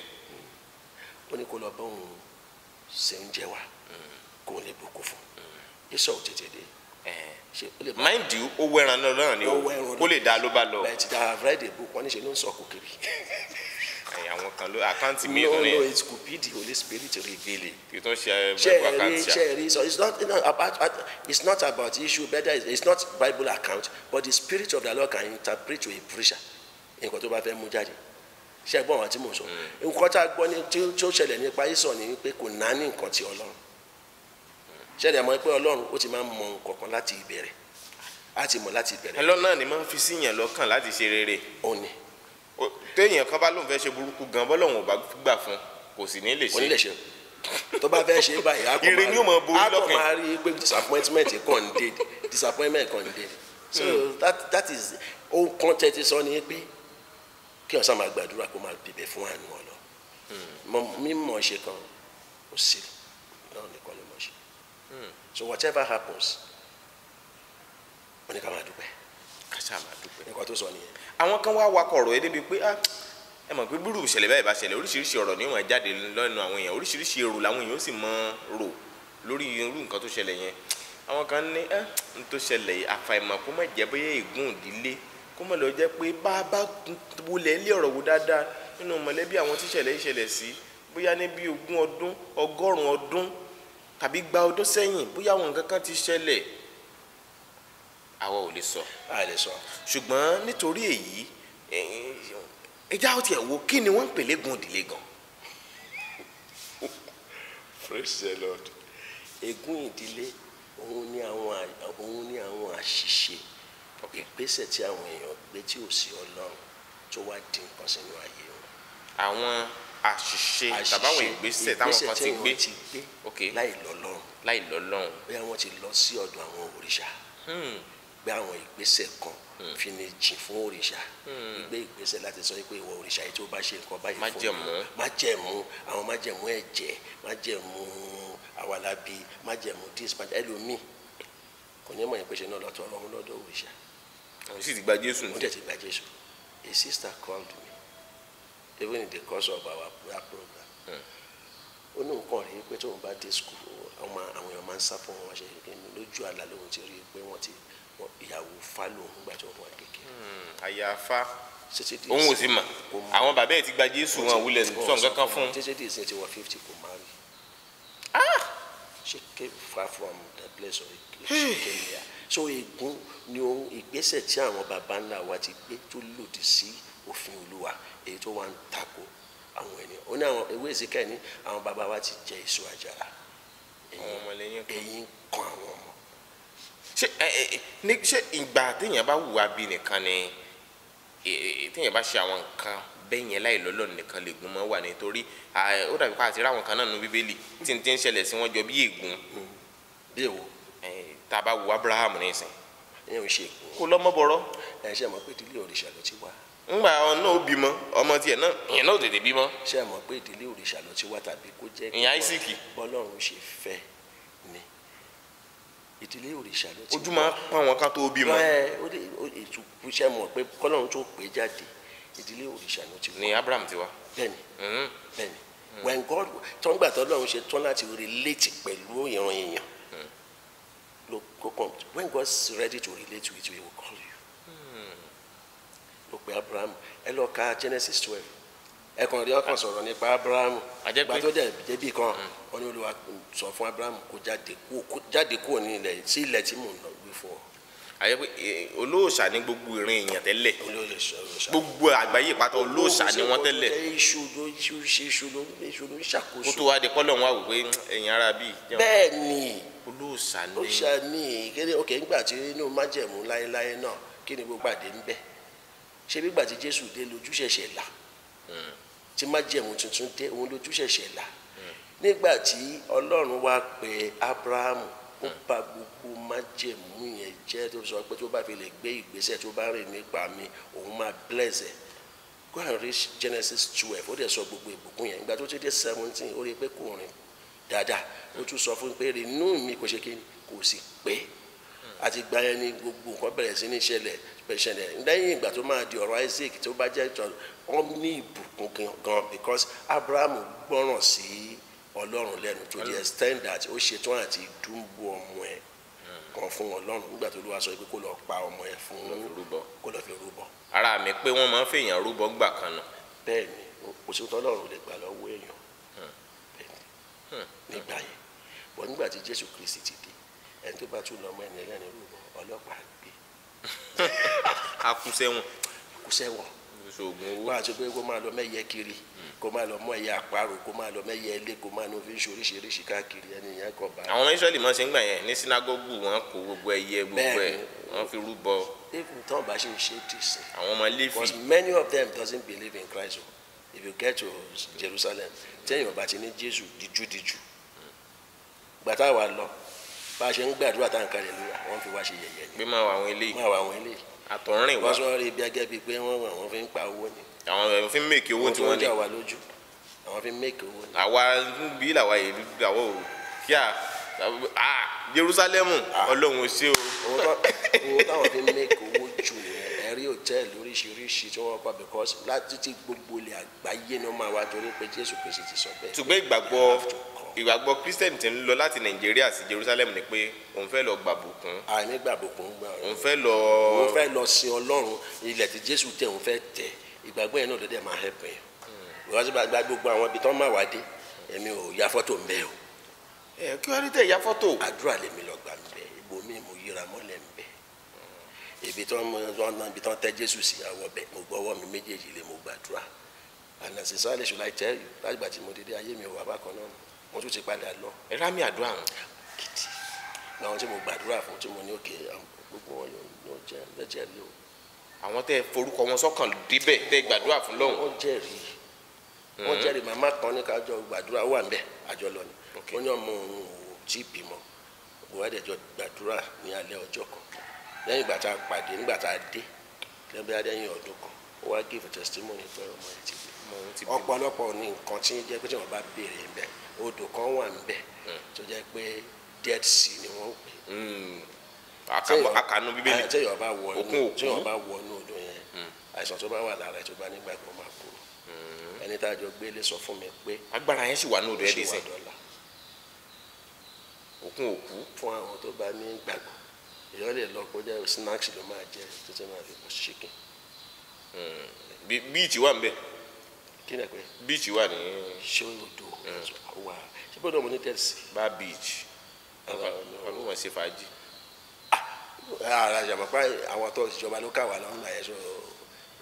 Ó ní kó lọ bá òun ṣe oúnjẹ wa kó lè bùkún fún. Esau tètè dé. Mind you, ó wẹran náà lọ́nà ni o kó lè dá ló bá lọ. But I have read a book wọ́n ní ṣe ló ń sọ kò kiri. Àwọn kan ló àkáǹtì mi ò ní. No, it could be the Holy Spirit revealing. Kì í tún ṣe Bible account ṣá. Ṣé rí so it's not about issue whether it's not Bible account, but the Spirit of the Lord can interpret to a preacher. Nǹkan tó bá fẹ́ mú jáde. Ṣé gbọ́n àwọn tí mò ń sọ? Nǹkan tá a gbọ́ ní tí ó ṣẹlẹ̀ nípa Esau ni wípé kò náání nǹkan ti Ọlọ́run. Ṣẹlẹ̀ mọ̀ pé Ọlọ́run ó ti máa ń mọ nǹkan kan láti ìbẹ̀rẹ̀ á ti mọ̀ láti ìbẹ̀rẹ̀. Ọlọ́run náà ni máa ń fi síyàn lọ́kàn láti ṣe rere. Ó ní. Téèyàn kan bá lóun fẹ́ ṣe burúkú gan bọ́lọ́run ò bá gbà fún kò sì ní lè ṣe. Kò ní lè ṣe tó bá fẹ́ ṣe báyìí á kò máa rí pé disappointment kàn ń dé disappointment kàn ń dé. So that is ohun kan tẹ́ ti sọ ni pé kí ọ̀sán máa gbàdúrà kó máa bẹ̀bẹ̀ fún àánú Ọlọ́run. Mímọ̀ ṣe kan ó sì náà nìkan ló mọ̀ ṣe. So whatever happens, wọ́n ní ká máa dúpẹ́. Ká ṣáà máa dúpẹ́. Nǹkan tó sọ nìyẹn. Àwọn kan wá wakọ̀ ọ̀rọ̀ yẹn débi pé ẹ mọ̀ pé bírú ìṣẹ̀lẹ̀ báyìí bá ṣẹlẹ̀ oríṣiríṣi ọ̀rọ̀ ni wọ́n jáde lọ́nu àwọn èèyàn oríṣiríṣi èrò làwọn èèyàn ó sì mọ rò lórí irú nǹkan tó ṣẹlẹ̀ yẹn. Àwọn kan ní n tó ṣẹlẹ̀ yìí àfàìmọ̀ kó má jẹ́ bóyá ègún ìdílé kó má lọ jẹ́ pé bá a bá wọlé ilé ọ̀rọ̀ wò dáadáa nínú mọ̀lẹ́bí àwọn tíṣẹ̀lẹ̀ ìṣẹ̀lẹ̀ sí bóyá ní bí 20 ọdún 100 ọdún tàbí gba ọdún sẹ́yìn bóyá àwọn nǹkan kan ti ṣẹlẹ̀ àwa ò lè sọ. A lè sọ. Ṣùgbọ́n nítorí èyí ẹja ó tiẹ̀ wo kí ni wọ́n ń pè légún ìdílé gan. Praise the Lord. Ègún ìdílé òun ni àwọn àṣìṣe ìgbésẹ̀ tí àwọn èèyàn gbé tí ò sí Ọlọ́run tó wá di nǹkan sínú ayé wọn. Àwọn àṣìṣe tàbáwọn ìgbésẹ̀ táwọn kan ti gbé láì lọ́lọ́run. Láì lọ́lọ́run. Bóyá wọ́n ti lọ sí ọ̀dọ̀ àwọn òrìṣà. Gbé àwọn ìgbésẹ̀ kan fi ni jìn fún òrìṣà. Gbé ìgbésẹ̀ láti sọ pé ìwọ òrìṣà yìí tó bá ṣe nǹkan báyìí fún mi. Májẹ̀mú àwọn májẹ̀mú ẹ̀jẹ̀ májẹ̀mú àwàlábí májẹ̀mú dis ẹlòmíì kò ní mọ̀ yẹn pé ṣe náà lọ́tọ̀ ọlọ́run lọ́dọ̀ òrìṣà. Àwọn sì ti gba Jésù. Wọ́n dẹ̀ ti gba Jésù. A sister called me even in the course of our prayer program. Ó ní nǹkan rí pé tóun bá dé school àwọn èèyàn máa ń sá fún wọn ṣe lójú àlá lóun ti rí pé wọ́n ti ìyàwó fa lòun nígbà tí wọ́n wà kékeré. Àyàfa òun ò sì mọ̀ àwọn bàbá ẹ̀ ti gba Jésù wọn wulẹ̀ sọ nǹkan kan fún un. Títí di ìsìn ti wọ 50 kò má rí. She came far from the place of she came here. So ègún ni ohun ìgbésẹ̀ tí àwọn baba ńlá wa ti gbé tó lòdì sí òfin Olúwa èyí tó wà ń tako àwọn ènìyàn. Ó ní àwọn ewé ìsìnkẹ́ ní àwọn baba wa ti jẹ èso àjàrà. Eyín kan àwọn ọmọ. Ṣé ìgbà téèyàn bá hùwà bí nìkan ni téèyàn bá ṣe àwọn nǹkan bẹ́ẹ̀ yẹn láì lọ́lọ́ nìkan lè gún mọ́ wà nítorí ó dàbí pa àti ráwọn kan náà nu Bíbélì tí n ti ń ṣẹlẹ̀ sí wọn jọ bí ègún. Bí èwo? Tá a bá wo Abraham nísìn. Ìyẹn ò ṣe ègún. Kó lọ́mọ bọ̀rọ̀. Ẹ ṣe mọ̀ pé ìdílé òrìṣà ló ti wá. Ńgbà náà ó bímọ ọmọ tiẹ̀ náà ìyẹn náà ò tètè bímọ. Ṣé mọ̀ pé ìdílé òrìṣà ló ti wá tàbí kó jẹ́ ìyẹn Áísíkì. Bọ́lọ́run ṣe fẹ́ ni ìdílé òrìṣà ló ti wá. Ojú máa ń pa àwọn kan tó bímọ. Ẹ ó lè ṣe mọ̀ pé kọ́lọ́run tó pè jáde Ìdílé òrìṣà ló ti wá. Ni Abraham ti wá. Bẹ́ẹ̀ni, bẹ́ẹ̀ni. When God tọ́ngbà tọ́lọ́run ṣe tán láti relate pẹ̀lú ìran èèyàn ló kó kàn. When God is ready to relate with you, he will call you. Ló pe Abraham. Ẹ lọ ka Genesis 12, ẹ kàn rí ọkàn sọ̀rọ̀ nípa Abraham. Ìgbà tó dẹ̀ débì kan, wọn ní Olúwa sọ fún Abraham kó jáde kúrò ní ilẹ̀ sí ilẹ̀ tí mò ń lọ gbé fún ọ. Àyẹ pé olóòṣà ní gbogbo ìran èèyàn tẹ́lẹ̀, gbogbo àgbáyé pátá olóòṣà ni wọ́n tẹ́lẹ̀. Iṣu ló iṣu ló iṣu ló ń ṣàkóso. Kó tó wá di kọ́lọ̀ wọn wò pé ẹ̀yin ara bíi. Bẹ́ẹ̀ ni, olóòṣà ni. Olóòṣà ni. Kéde ok, nígbà tí inú májẹ̀mú láéláé náà, kí ni gbogbo àdé ń bẹ? Ṣé bí gbà tí Jésù dé lójú ṣẹ̀ṣẹ̀ là, tí májẹ̀mú tuntun dé, òun lójú ṣẹ̀ṣẹ̀ là. Nígbà tí Ọlọ́run wá pe Ábúráhámù, ó bà gbogbo májẹ̀mú yẹn jẹ́, tó sọ pé tó bá fi lè gbé ìgbésẹ̀, tó bá rìn nípa mi, òun máa bless ẹ̀. Go and read Genesis 12. Ó dẹ̀ sọ gbogbo ìbùkún yẹn. Ìgbà tó ti dé 17, ó rí i pé kò rìn dáadáa. Ó tún sọ fún un pé inú mi kò ṣe kí kò sì pé. Àti gba yẹn ni gbogbo nǹkan bẹ̀rẹ̀ sí ní ṣẹlẹ̀ ṣẹlẹ̀. Lẹ́yìn ìgbà tó máa di ọ̀rọ̀ Isaac, tó bá jẹ́ ìtọ́, wọ́n ní ìbùkún gan, because Abraham gbọ́ràn sí Ọlọ́run lẹ́nu to the extent that ó ṣetán àti dúnbò ọmọ ẹ̀ kan fún Ọlọ́run nígbà tó Olúwa sọ pé kó lọ pa ọmọ ẹ̀ fún kó lọ fi rúbọ. Ara mi pé wọ́n máa ń fèèyàn rúbọ ńgbà kan náà. Bẹ́ẹ̀ ni, kò sí Ọlọ́run lè gbà lọ́wọ́ èèyàn. Bẹ́ẹ̀ ni nígbà yẹn bọ̀. Nígbà tí Jésù Kristi ti dé, ẹni tó bá tún lọ ọmọ ẹni ẹlẹ́ni rúbọ, ọlọ́pàá gbé. A kú sẹ́wọ̀n. Kú sẹ́wọ̀n. Ṣoògùn owó. Wọ́n á sọ pé kó máa lọ mẹ́yẹ kiri, kó máa lọ mọ ẹyẹ àparò, kó máa lọ mẹ́yẹ ilé, kó máa lọ fi ń ṣe oríṣiríṣi káàkiri. Ẹni yẹn kọ bá. Àwọn ọmọ Ísírẹ́lì máa ṣe ń gbà yẹn ní sinagogu, wọn kó gbogbo ẹyẹ gbogbo ẹ, wọn fi rúbọ. Even tán bá ṣe ń ṣe dìsìn. Àwọn ọmọ Léfì. Because many of them doesn't believe in Christ o. If you get to Jerusalem, tẹ́yìn ọba ti ní Jésù díjúdíjú, gbàtà wà lọ, bá a ṣe ń gbàdúrà tá à ń kalẹ̀ lóra, wọ́n fi wá ṣe yẹ̀yẹ́ ni. Pé máa wà àwọn eléyìí. Máa wà àwọn eléyìí. Àtọ̀rìn wá. Wọ́n sọ rí bí agẹ́ bíi pé wọ́n àwọn fi ń pa owó ni. Àwọn fi ń make owó tí wọ́n ní. Wọ́n wà lójú, àwọn fi ń make owó ni. Àwa bí làwa yìí làwọ̀ o kíá Jerusalemu, Ọlọ́run ò ṣe o. Owó táwọn fi ń make owó jù nìyẹn. Ẹ̀rí hòtẹ́ẹ̀lì oríṣiríṣi tí wọ́n kọ́, because láti ti gbogbo ilẹ̀ àgbáyé ni wọ́n máa wá, torí pé Jésù Kristi ti sọ bẹ́ẹ̀. Ṣùgbọ́n ìgbàgbọ́ Christian ti ń lọ láti Nàìjíríà sí Jerusalem ni pé òun fẹ́ lọ gbàbùkún. Àní gbàbùkún gbà. Òun fẹ́ lọ. Òun fẹ́ lọ sin Ọlọ́run, ilẹ̀ tí Jésù tẹ̀, òun fẹ́ tẹ̀. Ìgbàgbọ́ yẹn náà ló dẹ̀ máa help yẹn. Because gba gbogbo àwọn ibi tán máa wá dé, èmi ò ya fọ́tò ń bẹ̀ o. Ẹ kí wọ́n rí tẹ̀ ya fọ́tò. Àdúrà lèmi lọ gbà ń bẹ̀. Ibo mi mo yíra mọ́lẹ̀ ń bẹ̀. Ibi tí wọ́n ibi tí wọ́n tẹ́ Jésù sí, àwọ̀ bẹ̀, mo gbọ́wọ́ mi méjèèjì lé, mo gbàdúrà. And sincerely should I tell you, láti gbà tí mo dédé, ayé mi ò wá bákan náà. Mo tún ti padà lọ. Ẹ rámì àdúrà wọn. Kìtì àwọn tí mo gbàdúrà fún, tí mo ní òkè, gbogbo wọn yóò jẹ lẹ́jẹ̀rí o. Àwọn tẹ́ forúkọ wọn sọ́kàn débẹ̀, tẹ́ gbàdúrà fún lọ́hùn. Wọ́n jẹ́rìí, wọ́n jẹ́rìí. Màmá kan ní kájọ gbàdúrà, ó wà ń bẹ̀, àjọ lọ ni. Ó ní ọmọ òun ò tí ì bímọ. Gbogbo àdẹjọ gbàdúrà ní alẹ́ ọjọ́ kan. Lẹ́yìn ìgbà tá a pàdé, nígbà tá a dé lẹ́yìn adẹ́yìn ọdún kan, ó wá give testimony pé ọmọ ẹ̀ ti bí. Ọ̀pọ̀lọpọ̀ ní nǹkan tí ń jẹ́ pé tí wọ́n bá béèrè ń bẹ̀, odò kan wà ń bẹ̀ tó jẹ́ pé Dead Sea ni wọ́n ń pè. Akànú Bíbélì. Téèyàn bá wọ Òkun òkú. Téèyàn bá wọ inú odò yẹn, àìsàn tó bá wà lára ẹ̀, tó bá nígbàgbọ́, máa kúrò. Ẹni tá a jọ gbélé sọ fún mi pé Agbára yẹn sì wà ní odò ó ẹ̀ ṣì dì wà sí. dọ́là. Òkun òkú. Fún àwọn tó bá ní gbàgbọ́, èèyàn lè lọ kó jẹ́ snacks ló máa jẹ títí máa fi bọ́ chicken. Beach wà ń bẹ̀. Kí ni ẹ pé? Beach wà ní. Ṣé odò wà? Ṣé bọ́dọ̀ mo ní Dead Sea? Bá beach wọn kò wọ́n ṣe fàájì. Ara ìjàmbá pa àwọn tó ìjọba ló kà wá lọ́nà yẹn, so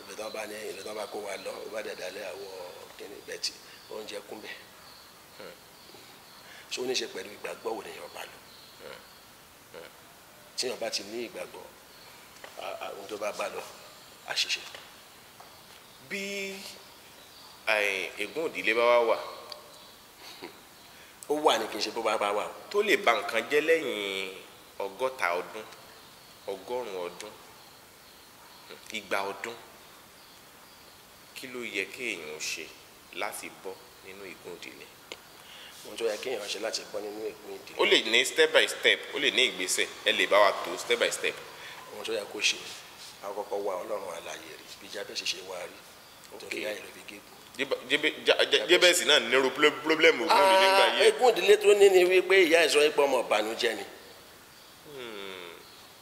ibi tó bá ní ibi tó bá kó wa lọ, ó bá dẹ̀ dalẹ̀ àwọ̀ kíni bẹ́ẹ̀tì oúnjẹ kún bẹ́ẹ̀. So ó ní í ṣe pẹ̀lú ìgbàgbọ́ wo lèèyàn bá lò. Tí èèyàn bá ti ní ìgbàgbọ́, ohun tó bá bá lọ, àṣìṣe. Bí ègún ìdílé bá wà wà. Ó wà ní, kí n ṣe bó bá bá wà o. Tó lè ba nǹkan jẹ́ lẹ́yìn 60 ọdún, 100 ọdún, 200 ọdún, kí ló yẹ kéèyàn ṣe láti bọ́ nínú ègún ìdílé? Ohun tó yẹ kéèyàn ṣe láti bọ́ nínú ègún ìdílé. Ó lè ní step by step, ó lè ní ìgbésẹ̀, ẹ lè bá wa tó step by step. Ohun tó yẹ kó ṣe, àkọ́kọ́, wá Ọlọ́run àlàyé rí bí Jábẹ́sì ṣe wá rí. Torí ìyá ẹ̀ ló fi gégùn. Jébẹ́sì náà nírú pírọ́blẹ́mù ogún ìdílé ńgbà yẹ. Egún ìdílé tó ní ni wípé ìyá ẹ̀ sọ pé ọmọ ìbànújẹ́ ni.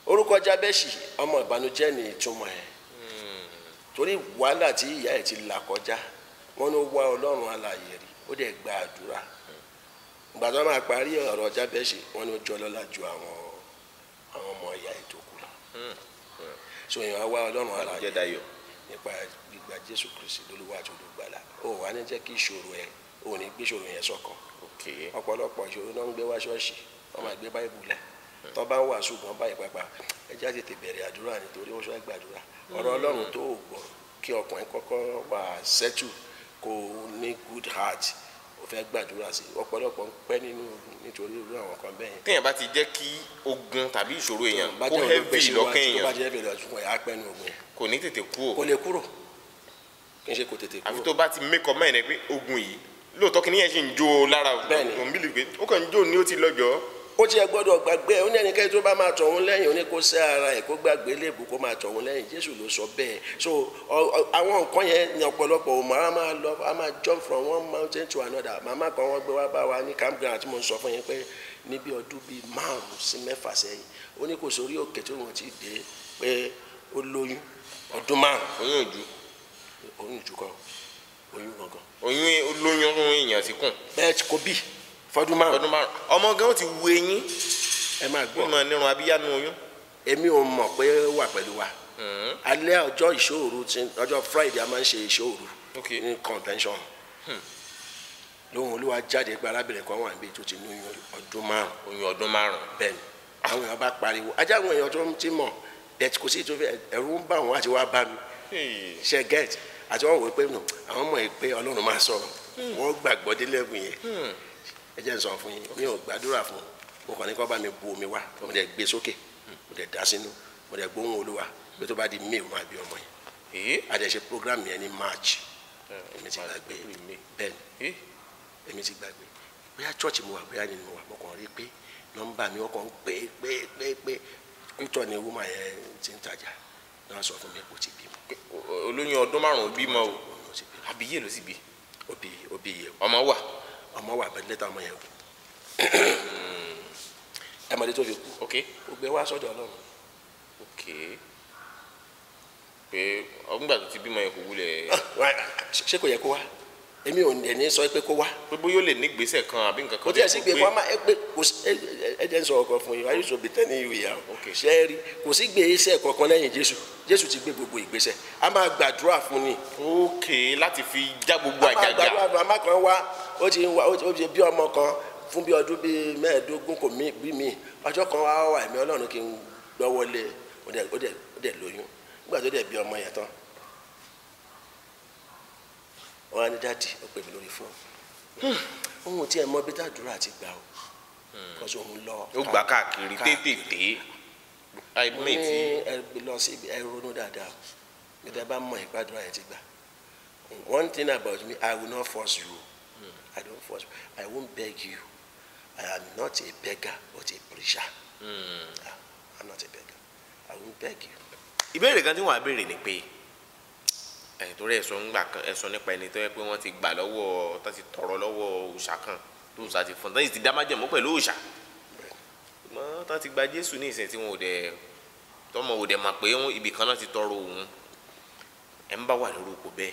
Orúkọ Jábẹ́sì ọmọ ìbànújẹ́ ni ìtumọ̀ ẹ̀. Torí wàhálà tí ìyá ẹ̀ ti là kọjá, wọ́n ló wá Ọlọ́run alààyè rí, ó dẹ̀ gba àdúrà. Ìgbà tó máa parí ọ̀rọ̀ Jábẹ́sì, wọ́n ló jọ lọ́lá ju àwọn ọmọ ìyá ẹ̀ tó kù lọ. So èèyàn á wá Ọlọ́run alààyè nípa gbígba Jésù Kristi lólúwa àti olùgbàlà. Ó wà ní jẹ́ kí ìṣòro ẹ̀, ó ní gbé ìṣòro yẹn sọ́kàn. Ọ̀pọ̀lọpọ̀ ìṣòro náà ń gbé wá ṣọ́ọ̀ṣì, wọ́n máa gbé báìbù lẹ̀. Tó bá ń wàásù gan báyìí pàápàá, ẹ jẹ́ tètè bẹ̀rẹ̀ àdúrà nítorí ó ṣọ́ gbàdúrà. Ọ̀rọ̀ Ọlọ́run tó gbọ́ kí ọkùnrin kọ́kọ́ wà settle, kó ní good heart, ó fẹ́ gbàdúrà sí. Ọ̀pọ̀lọpọ̀ ń pẹ́ nínú ogun nítorí irú àwọn kan bẹ́ẹ̀ yẹn. Téèyàn bá ti jẹ́ kí ogun tàbí ìṣòro èèyàn kó heavy lọ́kàn èèyàn, tó bá jẹ́ heavy lọ́kàn èèyàn, á pẹ́ nínú ogun yẹn. Kò ní tètè kú o. Kò lè kúrò. Kì í ṣe kò tètè kúrò. Àfi tó bá ti make up mind ẹ pé ogun yìí lóòótọ́ kí ni yẹn ṣì ń jó lára òun bí lè pé ó kàn ń jó ní ó ti lọ́jọ́. Ó ti ẹ gbọ́dọ̀ gbàgbé, ó ní ẹnikẹ́ni tó bá máa tọ̀ òun lẹ́yìn, ó ní kó sẹ́ ara ẹ̀ kó gbàgbé léèbù kó máa tọ̀ òun lẹ́yìn. Jésù ló sọ bẹ́ẹ̀. So àwọn nǹkan yẹn ní ọ̀pọ̀lọpọ̀ òmò á máa lọ, á máa jump from one mountain to another. Màmá kan wọ́n gbé wá bá wa ní campground tí mo ń sọ fún yín pé níbi ọdún bíi 5 sí 6 sẹ́yìn, ó ní kò sórí òkè tí wọ́n ti dé pé ó lóyún ọdún 5. Oyún ojú. Oyún ojú kọ́, oyún gangan. Oyún olóyún èèyàn ti kùn. Bẹ́ẹ̀ kò bí fọdún 5. Fọdún 5. Ọmọ gan ó ti wu eyín. Ẹ máa gbọ́. Ó máa nírun abíyánu oyún. Èmi ò mọ̀ pé ó wà pẹ̀lú wa. Alẹ́ ọjọ́ ìṣòro ti ọjọ́ Friday a máa ń ṣe ìṣòro ní convention. Lóhun Olúwa jáde pé arábìnrin kan wà níbi tó ti ní oyún ọdún 5. Oyún ọdún 5. Bẹ́ẹ̀ni, àwọn èèyàn bá pariwo. Ajá àwọn èèyàn tó ti mọ̀ bẹ́ẹ̀ kò sí ìtòfẹ́ ẹ̀rù ń bà wọ́n àti wá bá mi. Ṣe get àti wọ́n wò pé àwọn mọ̀ ẹ́ pé Ọlọ́run máa sọ̀rọ̀. Wọ́n gbàgbọ́ dé level yẹn. Ẹ jẹ́ n sọ fún yín, mi ò gbàdúrà fún un, mo kàn ní kó bá mi bu omi wá, mo dẹ̀ gbé sókè, mo dẹ̀ dá sínú, mo dẹ̀ gbóhùn Olúwa pé tó bá di May ó máa bí ọmọ yẹn. A dẹ̀ ṣe program yẹn ní March. Èmi ti gbàgbé. Bẹ́ẹ̀ ni, èmi ti gbàgbé. Bóyá church mo wà, bóyá ni mo wà, mo kàn rí pé nọ́mbà mi wọ́n kàn ń pè é pé pé kútọ̀ ni woman yẹn ti ń tajà náà sọ fún mi kò ti bímọ. Olóyún ọdún 5 bímọ o, àbíyè ló sì bí. Ó bí iye o. Ọmọ wà. Ọmọ wà bẹ́ẹ̀ lẹ́tà ọmọ yẹn kú. Ẹ mọ̀lẹ́ tó fi kú. Ó gbé wá sọ́dọ̀ Ọlọ́run. Pé ọgbà tó ti bímọ yẹn kò wulẹ̀. Ṣé kò yẹ kó wá? Èmi ò ní sọ pé kó wá. Pé bóyá ó lè ní ìgbésẹ̀ kan àbí nǹkan kan. Kò tí ẹ sì gbé kó má pé kò sí ẹ jẹ́ n sọ ọkọ fún yín, ayé sọ bí tẹ́ni ìwé yà ó. Ṣé ẹ rí kò sí gbé iṣẹ́ kankan lẹ́yìn Jésù. Jésù ti gbé gbogbo ìgbésẹ̀. A máa gbàdúrà fún ni. Láti fi já gbogbo àjàgà. A máa gbàdúrà fún àmà kan wá, ó ti wá, ó ti bí ọmọ kan fún bí ọdún bíi 15 kò mí bí mi. Ọjọ́ kan wá wà ẹ̀mí Ọlọ́run kí n gbọ́wọ́lé, ó dẹ̀ lóyún. Nígbà tó dẹ̀ bí ọmọ yẹn tán, wọ́n á ní dáàdì, ó pè mí lórí fóònù. Ohun tí ẹ mọ bí tàdúrà ti gbà o. Kọ́sọ́ òun lọ. Ó gbà káàkiri tètè. Mo ní ẹ lọ sí ẹ ronú dáadáa. Nígbà bá mọ ìgbàdúrà yẹn ti gbà. One thing about me, I will not force you. I don't force you. I won't beg you. I am not a beggar but a preacher. I'm not a beggar. I won't beg you. Ìbéèrè kan tí wọ́n á béèrè ni pé torí ẹ̀sọ́ ńgbà kan ẹ̀sọ́ nípa ẹni tó yẹ pé wọ́n ti gbà lọ́wọ́ tó ti tọrọ lọ́wọ́ òòṣà kan tó òòṣà ti fún tó sì ti dá májẹ̀mú pẹ̀lú òòṣà. Ṣùgbọ́n tó ti gba Jésù ní ìsìn tí wọn ò dẹ̀ tọmọ ò dẹ̀ mọ̀ pé ibì kan náà ti tọrọ òun. Ẹ̀ ń bá wà lórí ipò bẹ́ẹ̀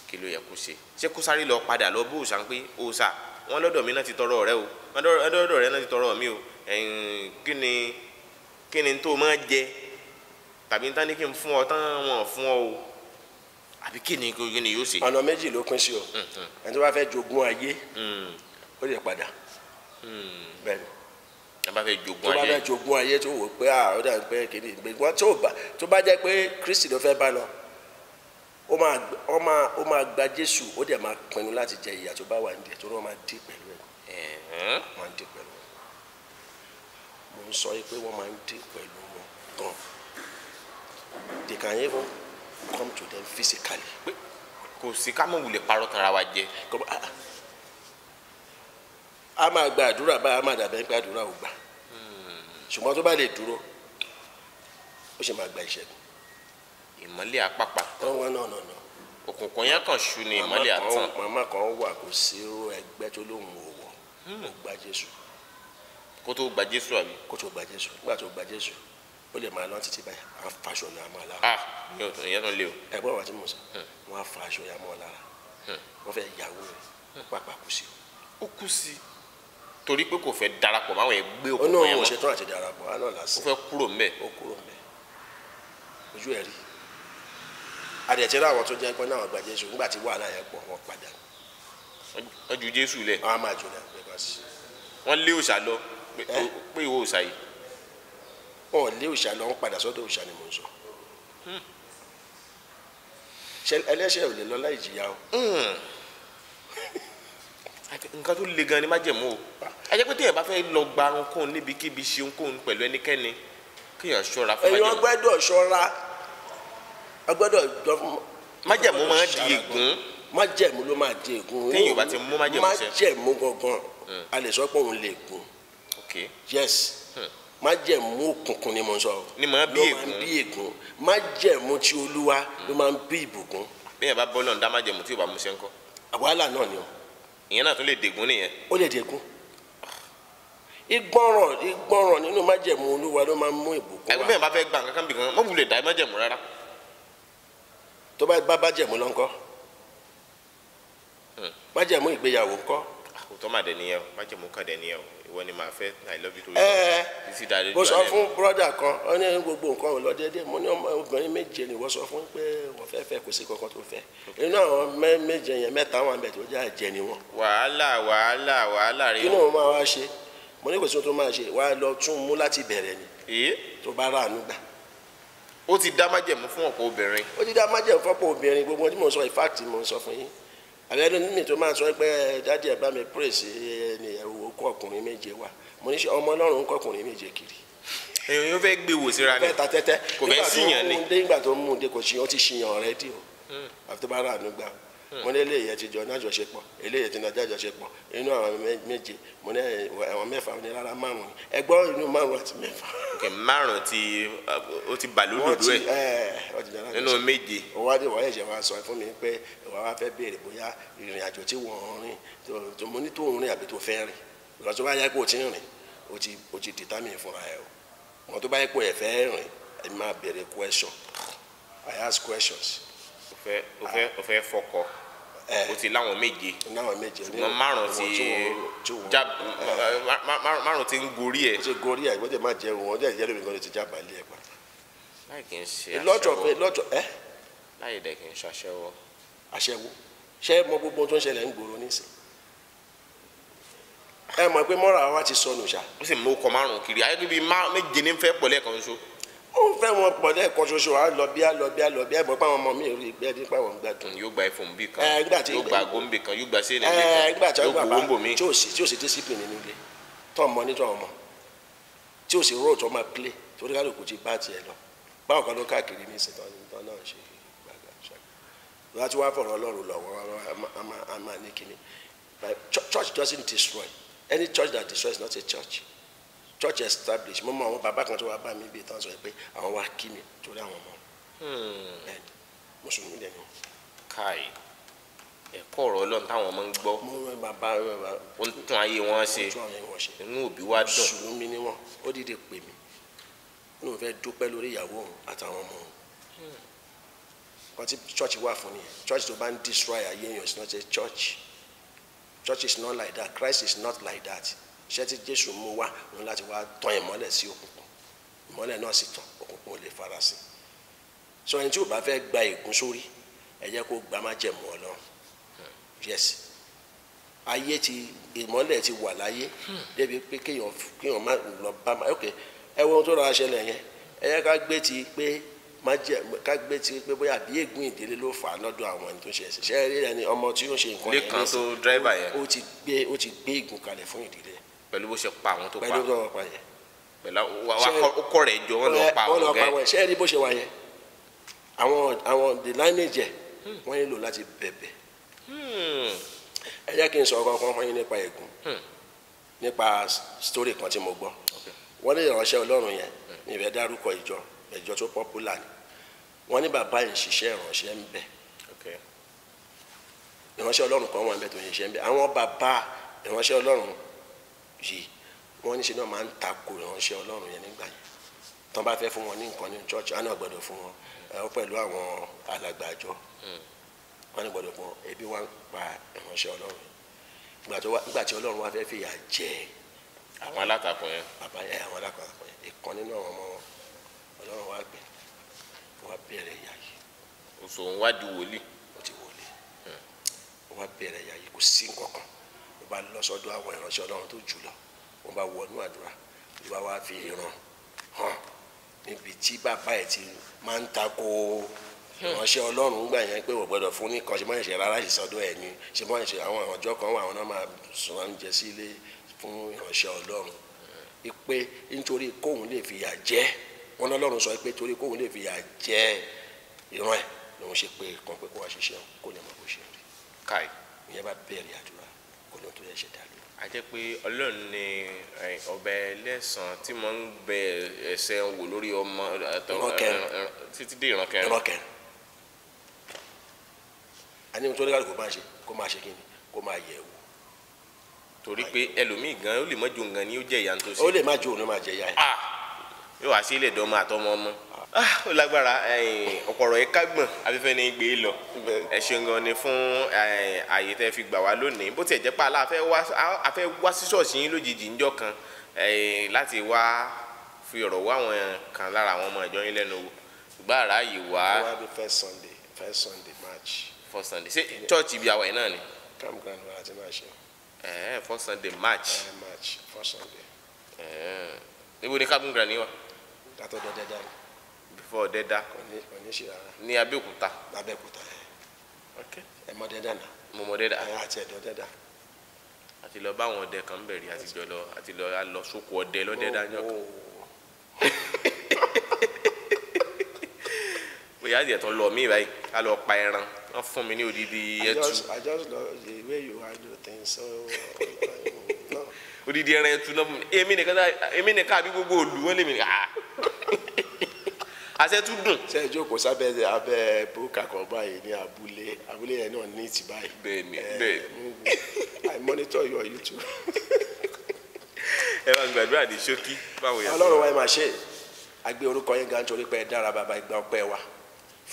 kí ló yẹ kó ṣe? Ṣé kó sáré lọ padà lọ bó òòṣà ń pé òòṣà wọn lọ́dọ̀ mi náà ti tọrọ rẹ o, wọn lọ́dọ̀ rẹ náà ti tọrọ mi o, kí ni tó máa jẹ tàbí tán ní kí n fún ọ tán wọn fún ọ o, àbí kí ni yóò ṣe? Ọ̀nà méjì ló pín sí o. Ẹni tó bá fẹ́ jogún ayé ó lè padà. Bẹ́ẹ̀ni. Tó bá fẹ́ jogún ayé. Tó bá fẹ́ jogún ayé tó wò pé ó dà pé kìíní ìgbẹ́gbọ́n tó bá jẹ́ pé Kristi ló fẹ́ bá lọ, ó máa gba Jésù, ó dẹ̀ máa pinnu láti jẹ ìyà tó bá wà nídìí tó wọ́n máa dí pẹ̀lú ẹ̀. Wọ́n máa dí pẹ̀lú ẹ̀. Mo ń sọ pé wọ́n máa ń dí pẹ̀lú wọn gan. They can even come to them physically. Kò sí ká mọ̀ wulẹ̀ parọ́ tara wa jẹ. A máa gba àdúrà báyìí, a máa dàbẹ̀ pé àdúrà ò gbà. Ṣùgbọ́n tó bá lè dúró, ó sì máa gba ìṣẹ́gun. Ìmọ́lẹ̀ àpapà. No. Òkùnkùn yẹn kàn ṣú ni ìmọ́lẹ̀ àtàn. Màmá kan wà kò sí irú ẹgbẹ́ tó lóun ò wọ̀, ó gba Jésù. Kó tó gba Jésù àbí? Kó tó gba Jésù. Nígbà tó gba Jésù, ó lè máa lọ títí báyìí, á faṣọ ya mọ́ lára. Ah, ìyẹn tó le o. Ẹ̀gbọ́n wa tí mo sọ, wọ́n á faṣọ ya mọ́ lára. Wọ́n fẹ́ yàwó rẹ̀, pàpà kú sí. Ó kú sí torí pé kò fẹ́ darapọ̀ máwọn ẹgbẹ́ Ó òkùnkùn ní yẹn òun ò mọ́. ṣetán àti darapọ̀, á náà lásán. Ó fẹ́ kúrò ńbẹ̀. Ó kúrò ńbẹ̀. Ojú ẹ̀ rí. Àdẹ̀tí láwọn tó jẹ́ pé náà gba Jésù nígbà tí wàhálà yẹn pọ̀, wọ́n padà. Wọ́n ju Jésù lẹ̀. Wọ́n á máa jù lẹ̀ because Wọ́n lé òòṣà lọ pé ìwọ òòṣà yìí. Wọ́n lé òòṣà lọ, wọ́n padà sọ́dọ̀ òòṣà ni mò ń sọ. Ṣé ẹlẹ́ṣẹ̀ ò lè lọ láì jìyà o? Nǹkan tó le gan ni májẹ̀mú o. A jẹ́ pé téèyàn bá fẹ́ lọ gba ohunkóhun níbikíbi, ṣe ohunkóhun pẹ̀lú ẹnikẹ́ni, kéèyàn ṣọ́ra fún Èèyàn májẹ̀mú. gbọ́dọ̀ ṣọ́ra, ọgbọ́dọ̀ jọ fún. Májẹ̀mú máa ń di ègún. Májẹ̀mú ló máa di ègún. Téèyàn bá ti mú májẹ̀mú ṣẹ. Májẹ̀mú gangan, a lè sọ pé òun lè gún. Yes, májẹ̀mú òkùnkùn ni mo ń sọ. Ni máa bí Ló máa ń ègún. bí ègún. Májẹ̀mú tí Olúwa ló máa ń bí ìbùkún. Béèyàn bá bọ́ lọ́n dá májẹ̀mú tí ò bá mú ṣẹ ńkọ́? Wàhálà náà ni o. Ìyẹn náà tún lè dègún nìyẹn. Ó lè dègún. Ìgbọràn nínú májẹ̀mú Olúwa ló máa ń mú ìbùkún Àgbẹ̀ wá. bẹ́ẹ̀ bá fẹ́ gba nǹkan kan bì kan, mọ́ wulẹ̀ dá májẹ̀mú rárá. Tó bá bá májẹ̀mú lọ ńkọ́? Májẹ̀mú ìgbéyàwó ńkọ́? Òótọ́ mà dẹ̀ nìyẹn o, májẹ̀mú kan dẹ̀ nìyẹn o. Ìwọ ni màá fẹ́, I love you to títí dáadé. Mo sọ fún brọ́dà kan, ó ní gbogbo nǹkan ò lọ déédéé. Mo ní ọmọ obìnrin méje ni wọ́n sọ fún pé wọ́n fẹ́ fẹ́, kò sí kankan tó fẹ́. Inú àwọn méje yẹn, mẹ́ta wà níbẹ̀ tó jẹ́ àjẹ́ ni wọ́n. Wàhálà, wàhálà, wàhálà rí. Kí ni òun máa wá ṣe? Mo ní kò sí ohun tó máa ṣe, wàá lọ tún mú láti bẹ̀rẹ̀ ni. Èé. Tó bá ráàánú gbà. Ó ti dá májẹ̀mú fún ọ̀pọ̀ obìnrin. Ó ti dá májẹ̀mú fọ́pọ̀ obìnrin. Gbogbo tí mo sọ, in fact, mo sọ fún yín. Àbí ẹni mi tó máa sọ pé daddy, ẹ bá mi praise ẹni ẹ̀wò kọ́ ọkùnrin méje wá. Mo ní ṣe ọmọ Ọlọ́run ń kọ́ ọkùnrin méje kiri? Èèyàn yóò fẹ́ gbé wò síra ni. Fẹ́ ta tẹ́tẹ́. Kò fẹ́ síyàn ni. Nígbà tó mú un dé, kò ṣìyàn, ó ti ṣìyàn already o. Àfi tó bá ráàánú gbà. Mo ní eléyìí ti jọ nájọṣepọ̀, eléyìí ti nájọṣepọ̀. Inú àwọn méje, mo ní àwọn mẹ́fà, ní rárá, márùn-ún ni. Ẹgbọ́n, inú márùn-ún àti mẹ́fà. Ok, márùn tí ó ti bà lódòdó ẹ̀ Wọ́n ti jọ nínú méje. Wọ́n á wọ́n ẹ̀ṣẹ̀ wá sọ fún mi pé wọ́n wá fẹ́ béèrè bóyá ìrìn àjò tí wọ́n rìn tó, mo ní tó ń rìn àbí tó fẹ́ rìn. Ìgbà tó bá yẹ kó o ti rìn, o ti determine fúnra ẹ o. Wọ́n tó bá yẹ kó ẹ fẹ́ rìn, ẹ máa béèrè question. I ask questions. O fẹ́ fọkọ. O ti láwọn méje. Náwọn méje. Ṣùgbọ́n márùn ti já, márùn ti ń gorí ẹ̀. O ti gorí ẹ̀, wọ́n ti máa jẹun, wọ́n jẹ́ ìjẹ́lómi kan ti já balẹ̀ ẹ̀ pa. Láì kì í ṣe Lọ́jọ́ aṣẹ́wó. Lọ́jọ́ ẹ́. Láì dẹ̀ kì í ṣe aṣẹ́wó. Aṣẹ́wó. Ṣé ẹ mọ gbogbo ohun tó ń ṣẹlẹ̀ ń gbòòrò nísìn? Ẹ mọ̀ pé mọ́ra wa ti sọnù ṣá. Ó sì mú ọkọ̀ márùn kiri ayé bíi méje ní fẹ́ pọ̀ lẹ́ẹ̀kan ṣoṣo. Ó ń fẹ́ wọn pọ̀ lẹ́ẹ̀kan ṣoṣo. Á lọ bí, á lọ bí, á lọ bí. Ẹ mọ̀ pé àwọn ọmọ mi rí i nípa àwọn gbádùn. Yóò gba iPhone bí kan, Ẹ, nígbà tí- yóò gba aago bí kan, yóò gba sí ẹnì Ẹ nígbà tí kan, wọ́n yóò gbà gbowó bá ń bò mí. tí ò sí discipline nínú ilé, tó ọmọ ní tó ọmọ tí ò sí role tó máa play, torí kálukú ti bá tiẹ̀ lọ. Báwo kan ló káàkiri ní ìsìn tán náà ṣe gbàgbà ṣàgbà láti wá fọ̀rọ̀ Ọlọ́run lọ wọ́n á máa ní kíní. But church doesn't destroy. Any church that destroys is not a church. Church established. Mo mọ àwọn bàbá kan tó wá bá mi bíi tán, sọ pé àwọn wá kí mi torí àwọn ọmọ. Bẹ́ẹ̀ni, mùsùlùmí dẹ̀ ni wọ́n. Káì, ẹ̀kọ́ ọ̀rọ̀ Ọlọ́run táwọn ọmọ ń gbọ́, Mo rẹ bàbá bàbá. ó ń tún ayé wọn ṣe. Ó tún àwọn ẹ̀wọ̀n ṣe. Inú òbí wa dùn. Mùsùlùmí ni wọ́n. Ó dìde pè mí, ó lóun fẹ́ dúpẹ́ lórí ìyàwó òun àtàwọn ọmọ òun. Nǹkan tí church wà fún nìyẹn. Church tó bá ń destroy ayé èèyàn is not a church. Church is not like that. Christ is not like that. Iṣẹ́ tí Jésù mú wá òun láti wá tàn ìmọ́lẹ̀ sí òkùnkùn, ìmọ́lẹ̀ náà sì tàn, òkùnkùn ò lè farasin. So ẹni tí ò bá fẹ́ gba ègún sórí, ẹ jẹ́ kó gba májẹ̀mú Ọlọ́run. Yes, ayé ti, ìmọ́lẹ̀ ti wà láyé débi pé kéèyàn má lọ bá má. Ok, ẹ wo ohun tó rọra ṣẹlẹ̀ yẹn. Ẹ yẹ ká gbé ti pé má jẹ, ká gbé ti pé bóyá àbí ègún ìdílé ló fà á lọ́dọ̀ àwọn ẹni tó ṣe ẹ̀sìn. Ṣé ẹ rí ẹni ọmọ tí ó ń ṣe nǹkan yẹn Lẹ́kan tó nísìn, dírẹ́bà yẹn. ó ti gbé ègún kalẹ̀ fún ìdílé. Pẹ̀lú bó ṣe pa àwọn tó pa. Pẹ̀lú tó pa yẹn. Pẹ̀lú ó kọ́ rẹ̀ jọ, wọ́n lọ pa Wọ́n àwọn lọ ọ̀gá pa ẹ̀. wọn. Ṣé ẹ rí bó ṣe wà yẹn, àwọn the lineage ẹ̀, wọ́n nílò láti bẹ̀bẹ̀. Ẹ jẹ́ kí n sọ ọkọ̀ kan fún yín nípa ègún, nípa story kan tí mo gbọ́. Wọ́n ní ìránṣẹ́ Ọlọ́run yẹn ní ìfẹ́ dárúkọ ìjọ, ìjọ tó popular ni. Wọ́n ní bàbá yìí ń ṣiṣẹ́ ìránṣẹ́ ń bẹ̀. Ìránṣẹ́ Ọlọ́run kan wà níbẹ̀ tó ń ṣiṣẹ́ níbẹ̀. Àwọn bàbá ìránṣẹ́ Ọlọ́run yìí wọ́n ní ṣe náà máa ń takò ìránṣẹ́ Ọlọ́run yẹn nígbà yẹn. Tán bá fẹ́ fún wọn ní nǹkan ní church, á náà gbọ́dọ̀ fún wọn pẹ̀lú àwọn alàgbà àjọ. Wọ́n ní gbọ́dọ̀ fún wọn. Ebi wá ń pa ìránṣẹ́ Ọlọ́run. Nígbà tí Ọlọ́run wá fẹ́ fìyà jẹ àwọn alátakò yẹn, bàbá yẹn, àwọn alátakò yẹn, ìkan nínú àwọn ọmọ wọn, Ọlọ́run wá gbé wá bẹ̀rẹ̀ ìyà yìí. Oṣù òun wá di wòlíì. Ó ti wòlíì. Ó wá bẹ̀rẹ̀ ìyà yìí, kò sí nǹkan kan. Ó bá lọ sọ́dọ̀ àwọn ìránṣẹ́ Ọlọ́run tó jù lọ, wọ́n bá wọnú àdúrà, ló bá wá fi ìran hàn níbi tí bàbá ẹ̀ ti máa ń takò ìránṣẹ́ Ọlọ́run gbà yẹn pé wọ́n gbọ́dọ̀ fún ní kan, ṣe mọ́ ìṣe rárá ìsọdọ̀ ẹ̀ ni, ṣe mọ́ ìṣe àwọn ọjọ́ kan wà àwọn náà máa sùn oúnjẹ sí ilé fún ìránṣẹ́ Ọlọ́run. Pé nítorí kóun lè fìyà jẹ wọn, lọ́lọ́run sọ pé torí kóun lè fìyà jẹ ìran ẹ̀ lòun ṣe pé kan pé kó wá ṣiṣẹ́ kó lè mọ bó ṣe rí. Káì. Ìyẹn bá bẹ̀rẹ̀ àdúrà kó lóun tó yẹ ṣe dàlú. A jẹ́ pé Ọlọ́run ni ọbẹ̀ ẹlẹ́sàn tí mo ń bẹ ẹsẹ̀ wò lórí ọmọ títí dé ìran kẹrin. Ìran kẹrin. A ní nítorí kó máa ṣe kó máa ṣe kí ni kó máa yẹ̀ wò. Torí pé ẹlòmíì gan ó lè má jo nǹkan ni ó jẹ ìyá tó ṣe. Ó lè má jo òun ló máa jẹ ìyá ẹ. Yóò wá sí ilé ìdánmọ àtọmọ ọmọ. Ó lágbára. Ọ̀pọ̀ ọ̀rọ̀ yìí kágbọ̀n afẹ́fẹ́ ní gbé lọ. Ẹ ṣeun gan ni fún ààyè tẹ́ fi gbà wá lónìí. Bó tiẹ̀ jẹ́ pé a fẹ́ wá sí ṣọ́ọ̀ṣì yín lójijì ńjọ́ kan láti wá fi ọ̀rọ̀ wá àwọn kan lára àwọn ọmọ ìjọ yín lẹ́nu wò. Ṣùgbọ́n àrà yìí wá. Wá bí first Sunday March. First Sunday ṣé church ibi àwẹ̀ náà ni. Campground wa láti máa ṣe. First Sunday March. March first Sunday. Níbo ni campground yín wà? Kátó dọ́dẹ́dá ni. Before Ọ̀dẹ́dá. Kò ní ṣe rárá. Ní Abẹ́òkúta. Abẹ́òkúta ẹ. Ok. Ẹ mọ Ọ̀dẹ́dá náà. Mo mọ Ọ̀dẹ́dá. Ẹ àti ẹ̀dọ́ Ọ̀dẹ́dá. Àti lọ bá àwọn ọdẹ kan bẹ̀rẹ̀ àti jọ lọ àti lọ lọ sóko ọdẹ lọ́dẹ́dá ńjọ́ kan. Bóyá àti ẹ̀tọ́ lọ mí báyìí á lọ pa ẹran wọ́n fún mi ní odidi ẹtu. I just love the way you handle things so no. Odidi ẹran ẹtu náà fún mi èmi nìkan àbí gbogbo òlu wọn lè mi nìkan àṣẹ tún dùn. Ṣé ẹ jókòó sábẹ́ abẹ́ búkà kan báyìí ní abúlé abúlé yẹn náà ní ti báyìí. Bẹ́ẹ̀ni bẹ́ẹ̀ni. I monitor your YouTube. Ẹ máa gbàdúrà ní ṣókí báwo yẹn. Ọlọ́run wa ẹ máa ṣe àgbé orúkọ yẹn gan torí pé ẹ dára bàbá ìgbà ọpẹ́ wa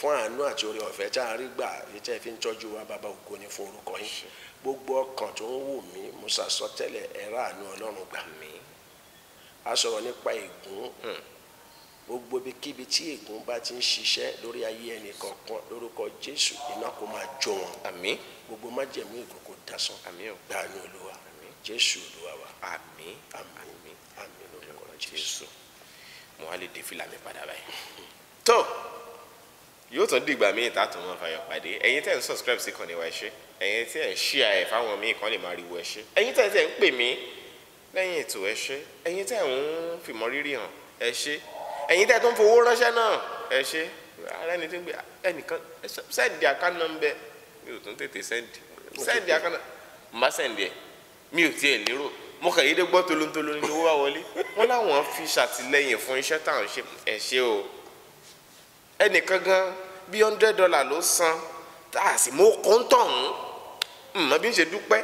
fún àánú àti oore ọ̀fẹ́ tá a rí gbà èyí tẹ́ fi ń tọ́jú wa bàbá ògo ni fún orúkọ yín. Gbogbo ọkàn tó ń wù mí mo sàsọtẹ́lẹ̀ ẹ ráàánú Ọlọ́run gbà. A sọ̀rọ̀ nípa ègún. Gbogbo ibikíbi tí ègún bá ti ń ṣiṣẹ́ lórí ayé ẹnì kọ̀ọ̀kan lórúkọ Jésù iná kó máa jó wọn. Àmín. Gbogbo májẹ̀mú ègún kó dasán. Àmín o. Gbàánú Olúwa. Jésù Olúwa wa. Àmín. Àmín. Àmín lórúkọ Jésù. Mo wá lè dé fìlà mi padà báyìí. Tó yóò tún dìgbà míì tá a tún máa fàyọ̀ pàdé. Ẹ̀yin tẹ́ ń subscribe sí ìkànnì wa ẹ ṣé. Ẹ̀yin tẹ́ ń share ẹ̀ fáwọn míì kan lè máa rí wo ẹ ṣé. Ẹ̀yin tẹ́ ń pè mí lẹ́yìn ètò ẹ ṣé. Ẹ̀yin tẹ́ ń fìmọ̀ rírì hàn ẹ ṣé. Ẹ̀yin tẹ́ tó ń fowó ránṣẹ́ náà ẹ ṣé. Ara ẹni tó ń gbé ẹnìkan sẹ́ǹdì account number mi ò tún tètè sẹ́ǹdì account number mo bá sẹ́ǹdì ẹ̀ mi ò tiẹ̀ lérò mo kàn yéé gbọ́ tolóńtoló ní owó wá wọlé wọn láwọn fi ṣàtìlẹ́yìn fún iṣẹ́ táwọn ṣe ẹ ṣé o. Ẹnìkan gan bí $100 ló san tá a sì mú kóńtọ̀hún mọ bí n ṣe dúpẹ́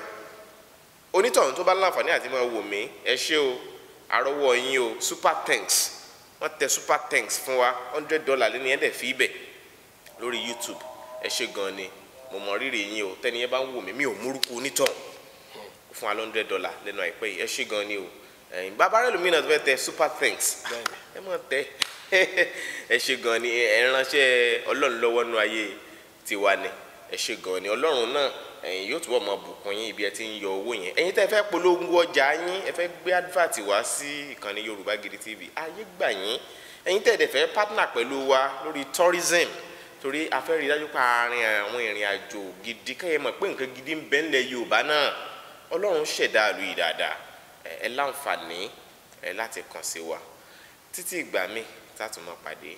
onítọ̀hún tó bá láǹfààní àti máa wò mí ẹ ṣé o àrọ́wọ́ yín o. Super thanks wọ́n tẹ super thanks fún wa $100 lẹ́nu yẹn dẹ̀ fi ibẹ̀ lórí YouTube ẹ ṣé gan ni mo mọ rírì yín o. Tẹ́ni yẹn bá ń wò mí mi ò múrúkú onítọ̀hún fún wa $100 lẹ́nu àìpẹ́ yìí ẹ ṣé gan ni o. Ẹ̀yin bàbá rẹ̀ lómìnira tó fẹ́ tẹ super thanks ẹ mọ̀ tẹ ẹ ṣé gan ni. Ẹ ránṣẹ́ Ọlọ́run lọ́wọ́ nú ayé tiwa ni ẹ ṣé gan ni. Ọlọ́run náà ẹ̀yin yóò túbọ̀ máa bùkún yín ibi ẹ ti ń yọ owó yẹn. Ẹ̀yin tẹ́ fẹ́ polongo ọjà yín ẹ fẹ́ gbé advert wá sí ìkànnì Yorùbá Gidi TV ayé gbà yín. Ẹ̀yin tẹ́ dẹ̀ fẹ́ partner pẹ̀lú wa lórí tourism torí a fẹ́ rí dájú pé àárín àwọn ìrìn àjò gidi kẹ́yẹ mọ̀ pé nǹkan gidi ń bẹ ńlẹ̀ Yorùbá náà. Ọlọ́run ṣẹ̀dá ìlú yìí dáadáa. Ẹ láǹfààní ẹ láti kàn sí wa títí ìgbà míì tá a tún máa pàdé.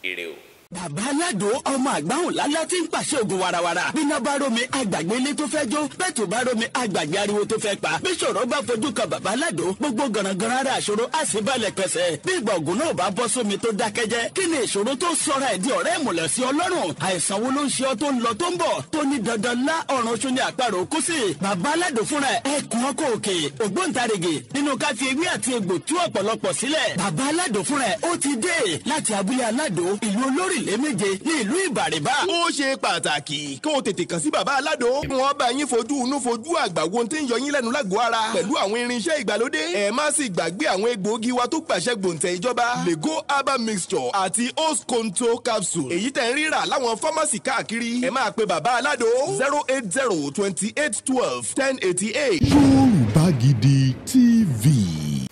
Ire o. Bàbá Aládò, ọmọ àgbáhùn lálá tí ń pàṣẹ ògùn warawara. Bíná bá rómi, àgbàgbé ilé tó fẹ́ jó. Bẹ́ẹ̀ tó bá rómi, àgbàgbé ariwo tó fẹ́ pa. Bí ṣòro bá fojú kan Bàbá Aládò, gbogbo gànàgànà ara àṣòro á sì balẹ̀ pẹ̀sẹ̀. Bí ìgbà ògùn náà bá bọ́ sómi tó dákẹ́jẹ́, kí ni ìṣòro tó sọra ẹ̀ di ọ̀rẹ́ ìmùlẹ̀ sí Ọlọ́run? Àìsàn wo ló ń ṣe ọ́ tó ń lọ tó ń bọ̀, tó ní dandan lá ọ̀run oṣù ní àparò kú sí? Bàbá Aládò fúnra ẹ̀ ẹkùn ọkọ̀ òkè, ògbóǹtarìgì nínú ká fi ewé àti egbò tú ọ̀pọ̀lọpọ̀ sílẹ̀. Bàbá Aládò fúnra ẹ̀ ó ti dé láti abúlé Aládò, ìlú olórílẹ̀ méje ní ìlú Ìbàrìbà. Ó ṣe pàtàkì kó o tètè kàn sí Bàbá Aládò, kí wọ́n bá yín fojú inú fojú àgbà wo tí ń yọ yín lẹ́nu lágọ̀ọ́ ara pẹ̀lú àwọn irinṣẹ́ ìgbàlódé. Ẹ má sì gbàgbé àwọn egbòogi wa tó gbàṣẹ gbòǹtẹ̀ ìjọba, Lego herbal mixture àti Osconto capsule, èyí tẹ̀ ń rírà láwọn fámásì káàkiri. Ẹ máa pe Bàbá Aládò 08028121088. Yorùbá Gidi TV.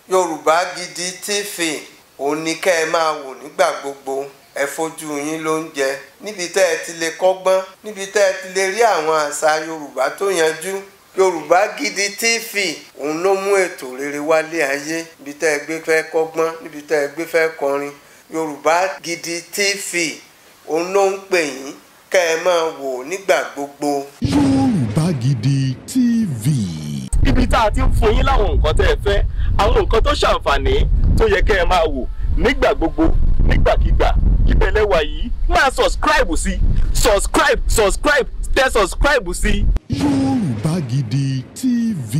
Yorùbá Gidi TV, òun ni kẹ́ ẹ máa wò nígbà gbogbo. Ẹ fojú yín ló ń jẹ níbi tẹ́ ẹ ti lè kọ́gbọ́n, níbi tẹ́ ẹ ti lè rí àwọn àṣà Yorùbá tó yanjú. Yorùbá Gidi TV, òun ló mú ètò rere wálé ayé. Níbi tẹ́ ẹ gbé fẹ́ kọ́gbọ́n, níbi tẹ́ ẹ gbé fẹ́ kọrin, Yorùbá Gidi TV, òun ló ń pè yín kẹ́ ẹ máa wò nígbà gbogbo. Yorùbá Gidi TV. Ibi tá a ti ń fún yín láwọn nǹkan tẹ́ ẹ fẹ́, àwọn nǹkan tó ṣàǹfààní tó yẹ kẹ́ ẹ máa wò nígbà gbogbo, nígbàkigbà, ìbẹ̀lẹ̀ wà yìí, máa subscribe sí, subscribe, subscribe, tẹ subscribe sí. Yorùbá Gidi TV.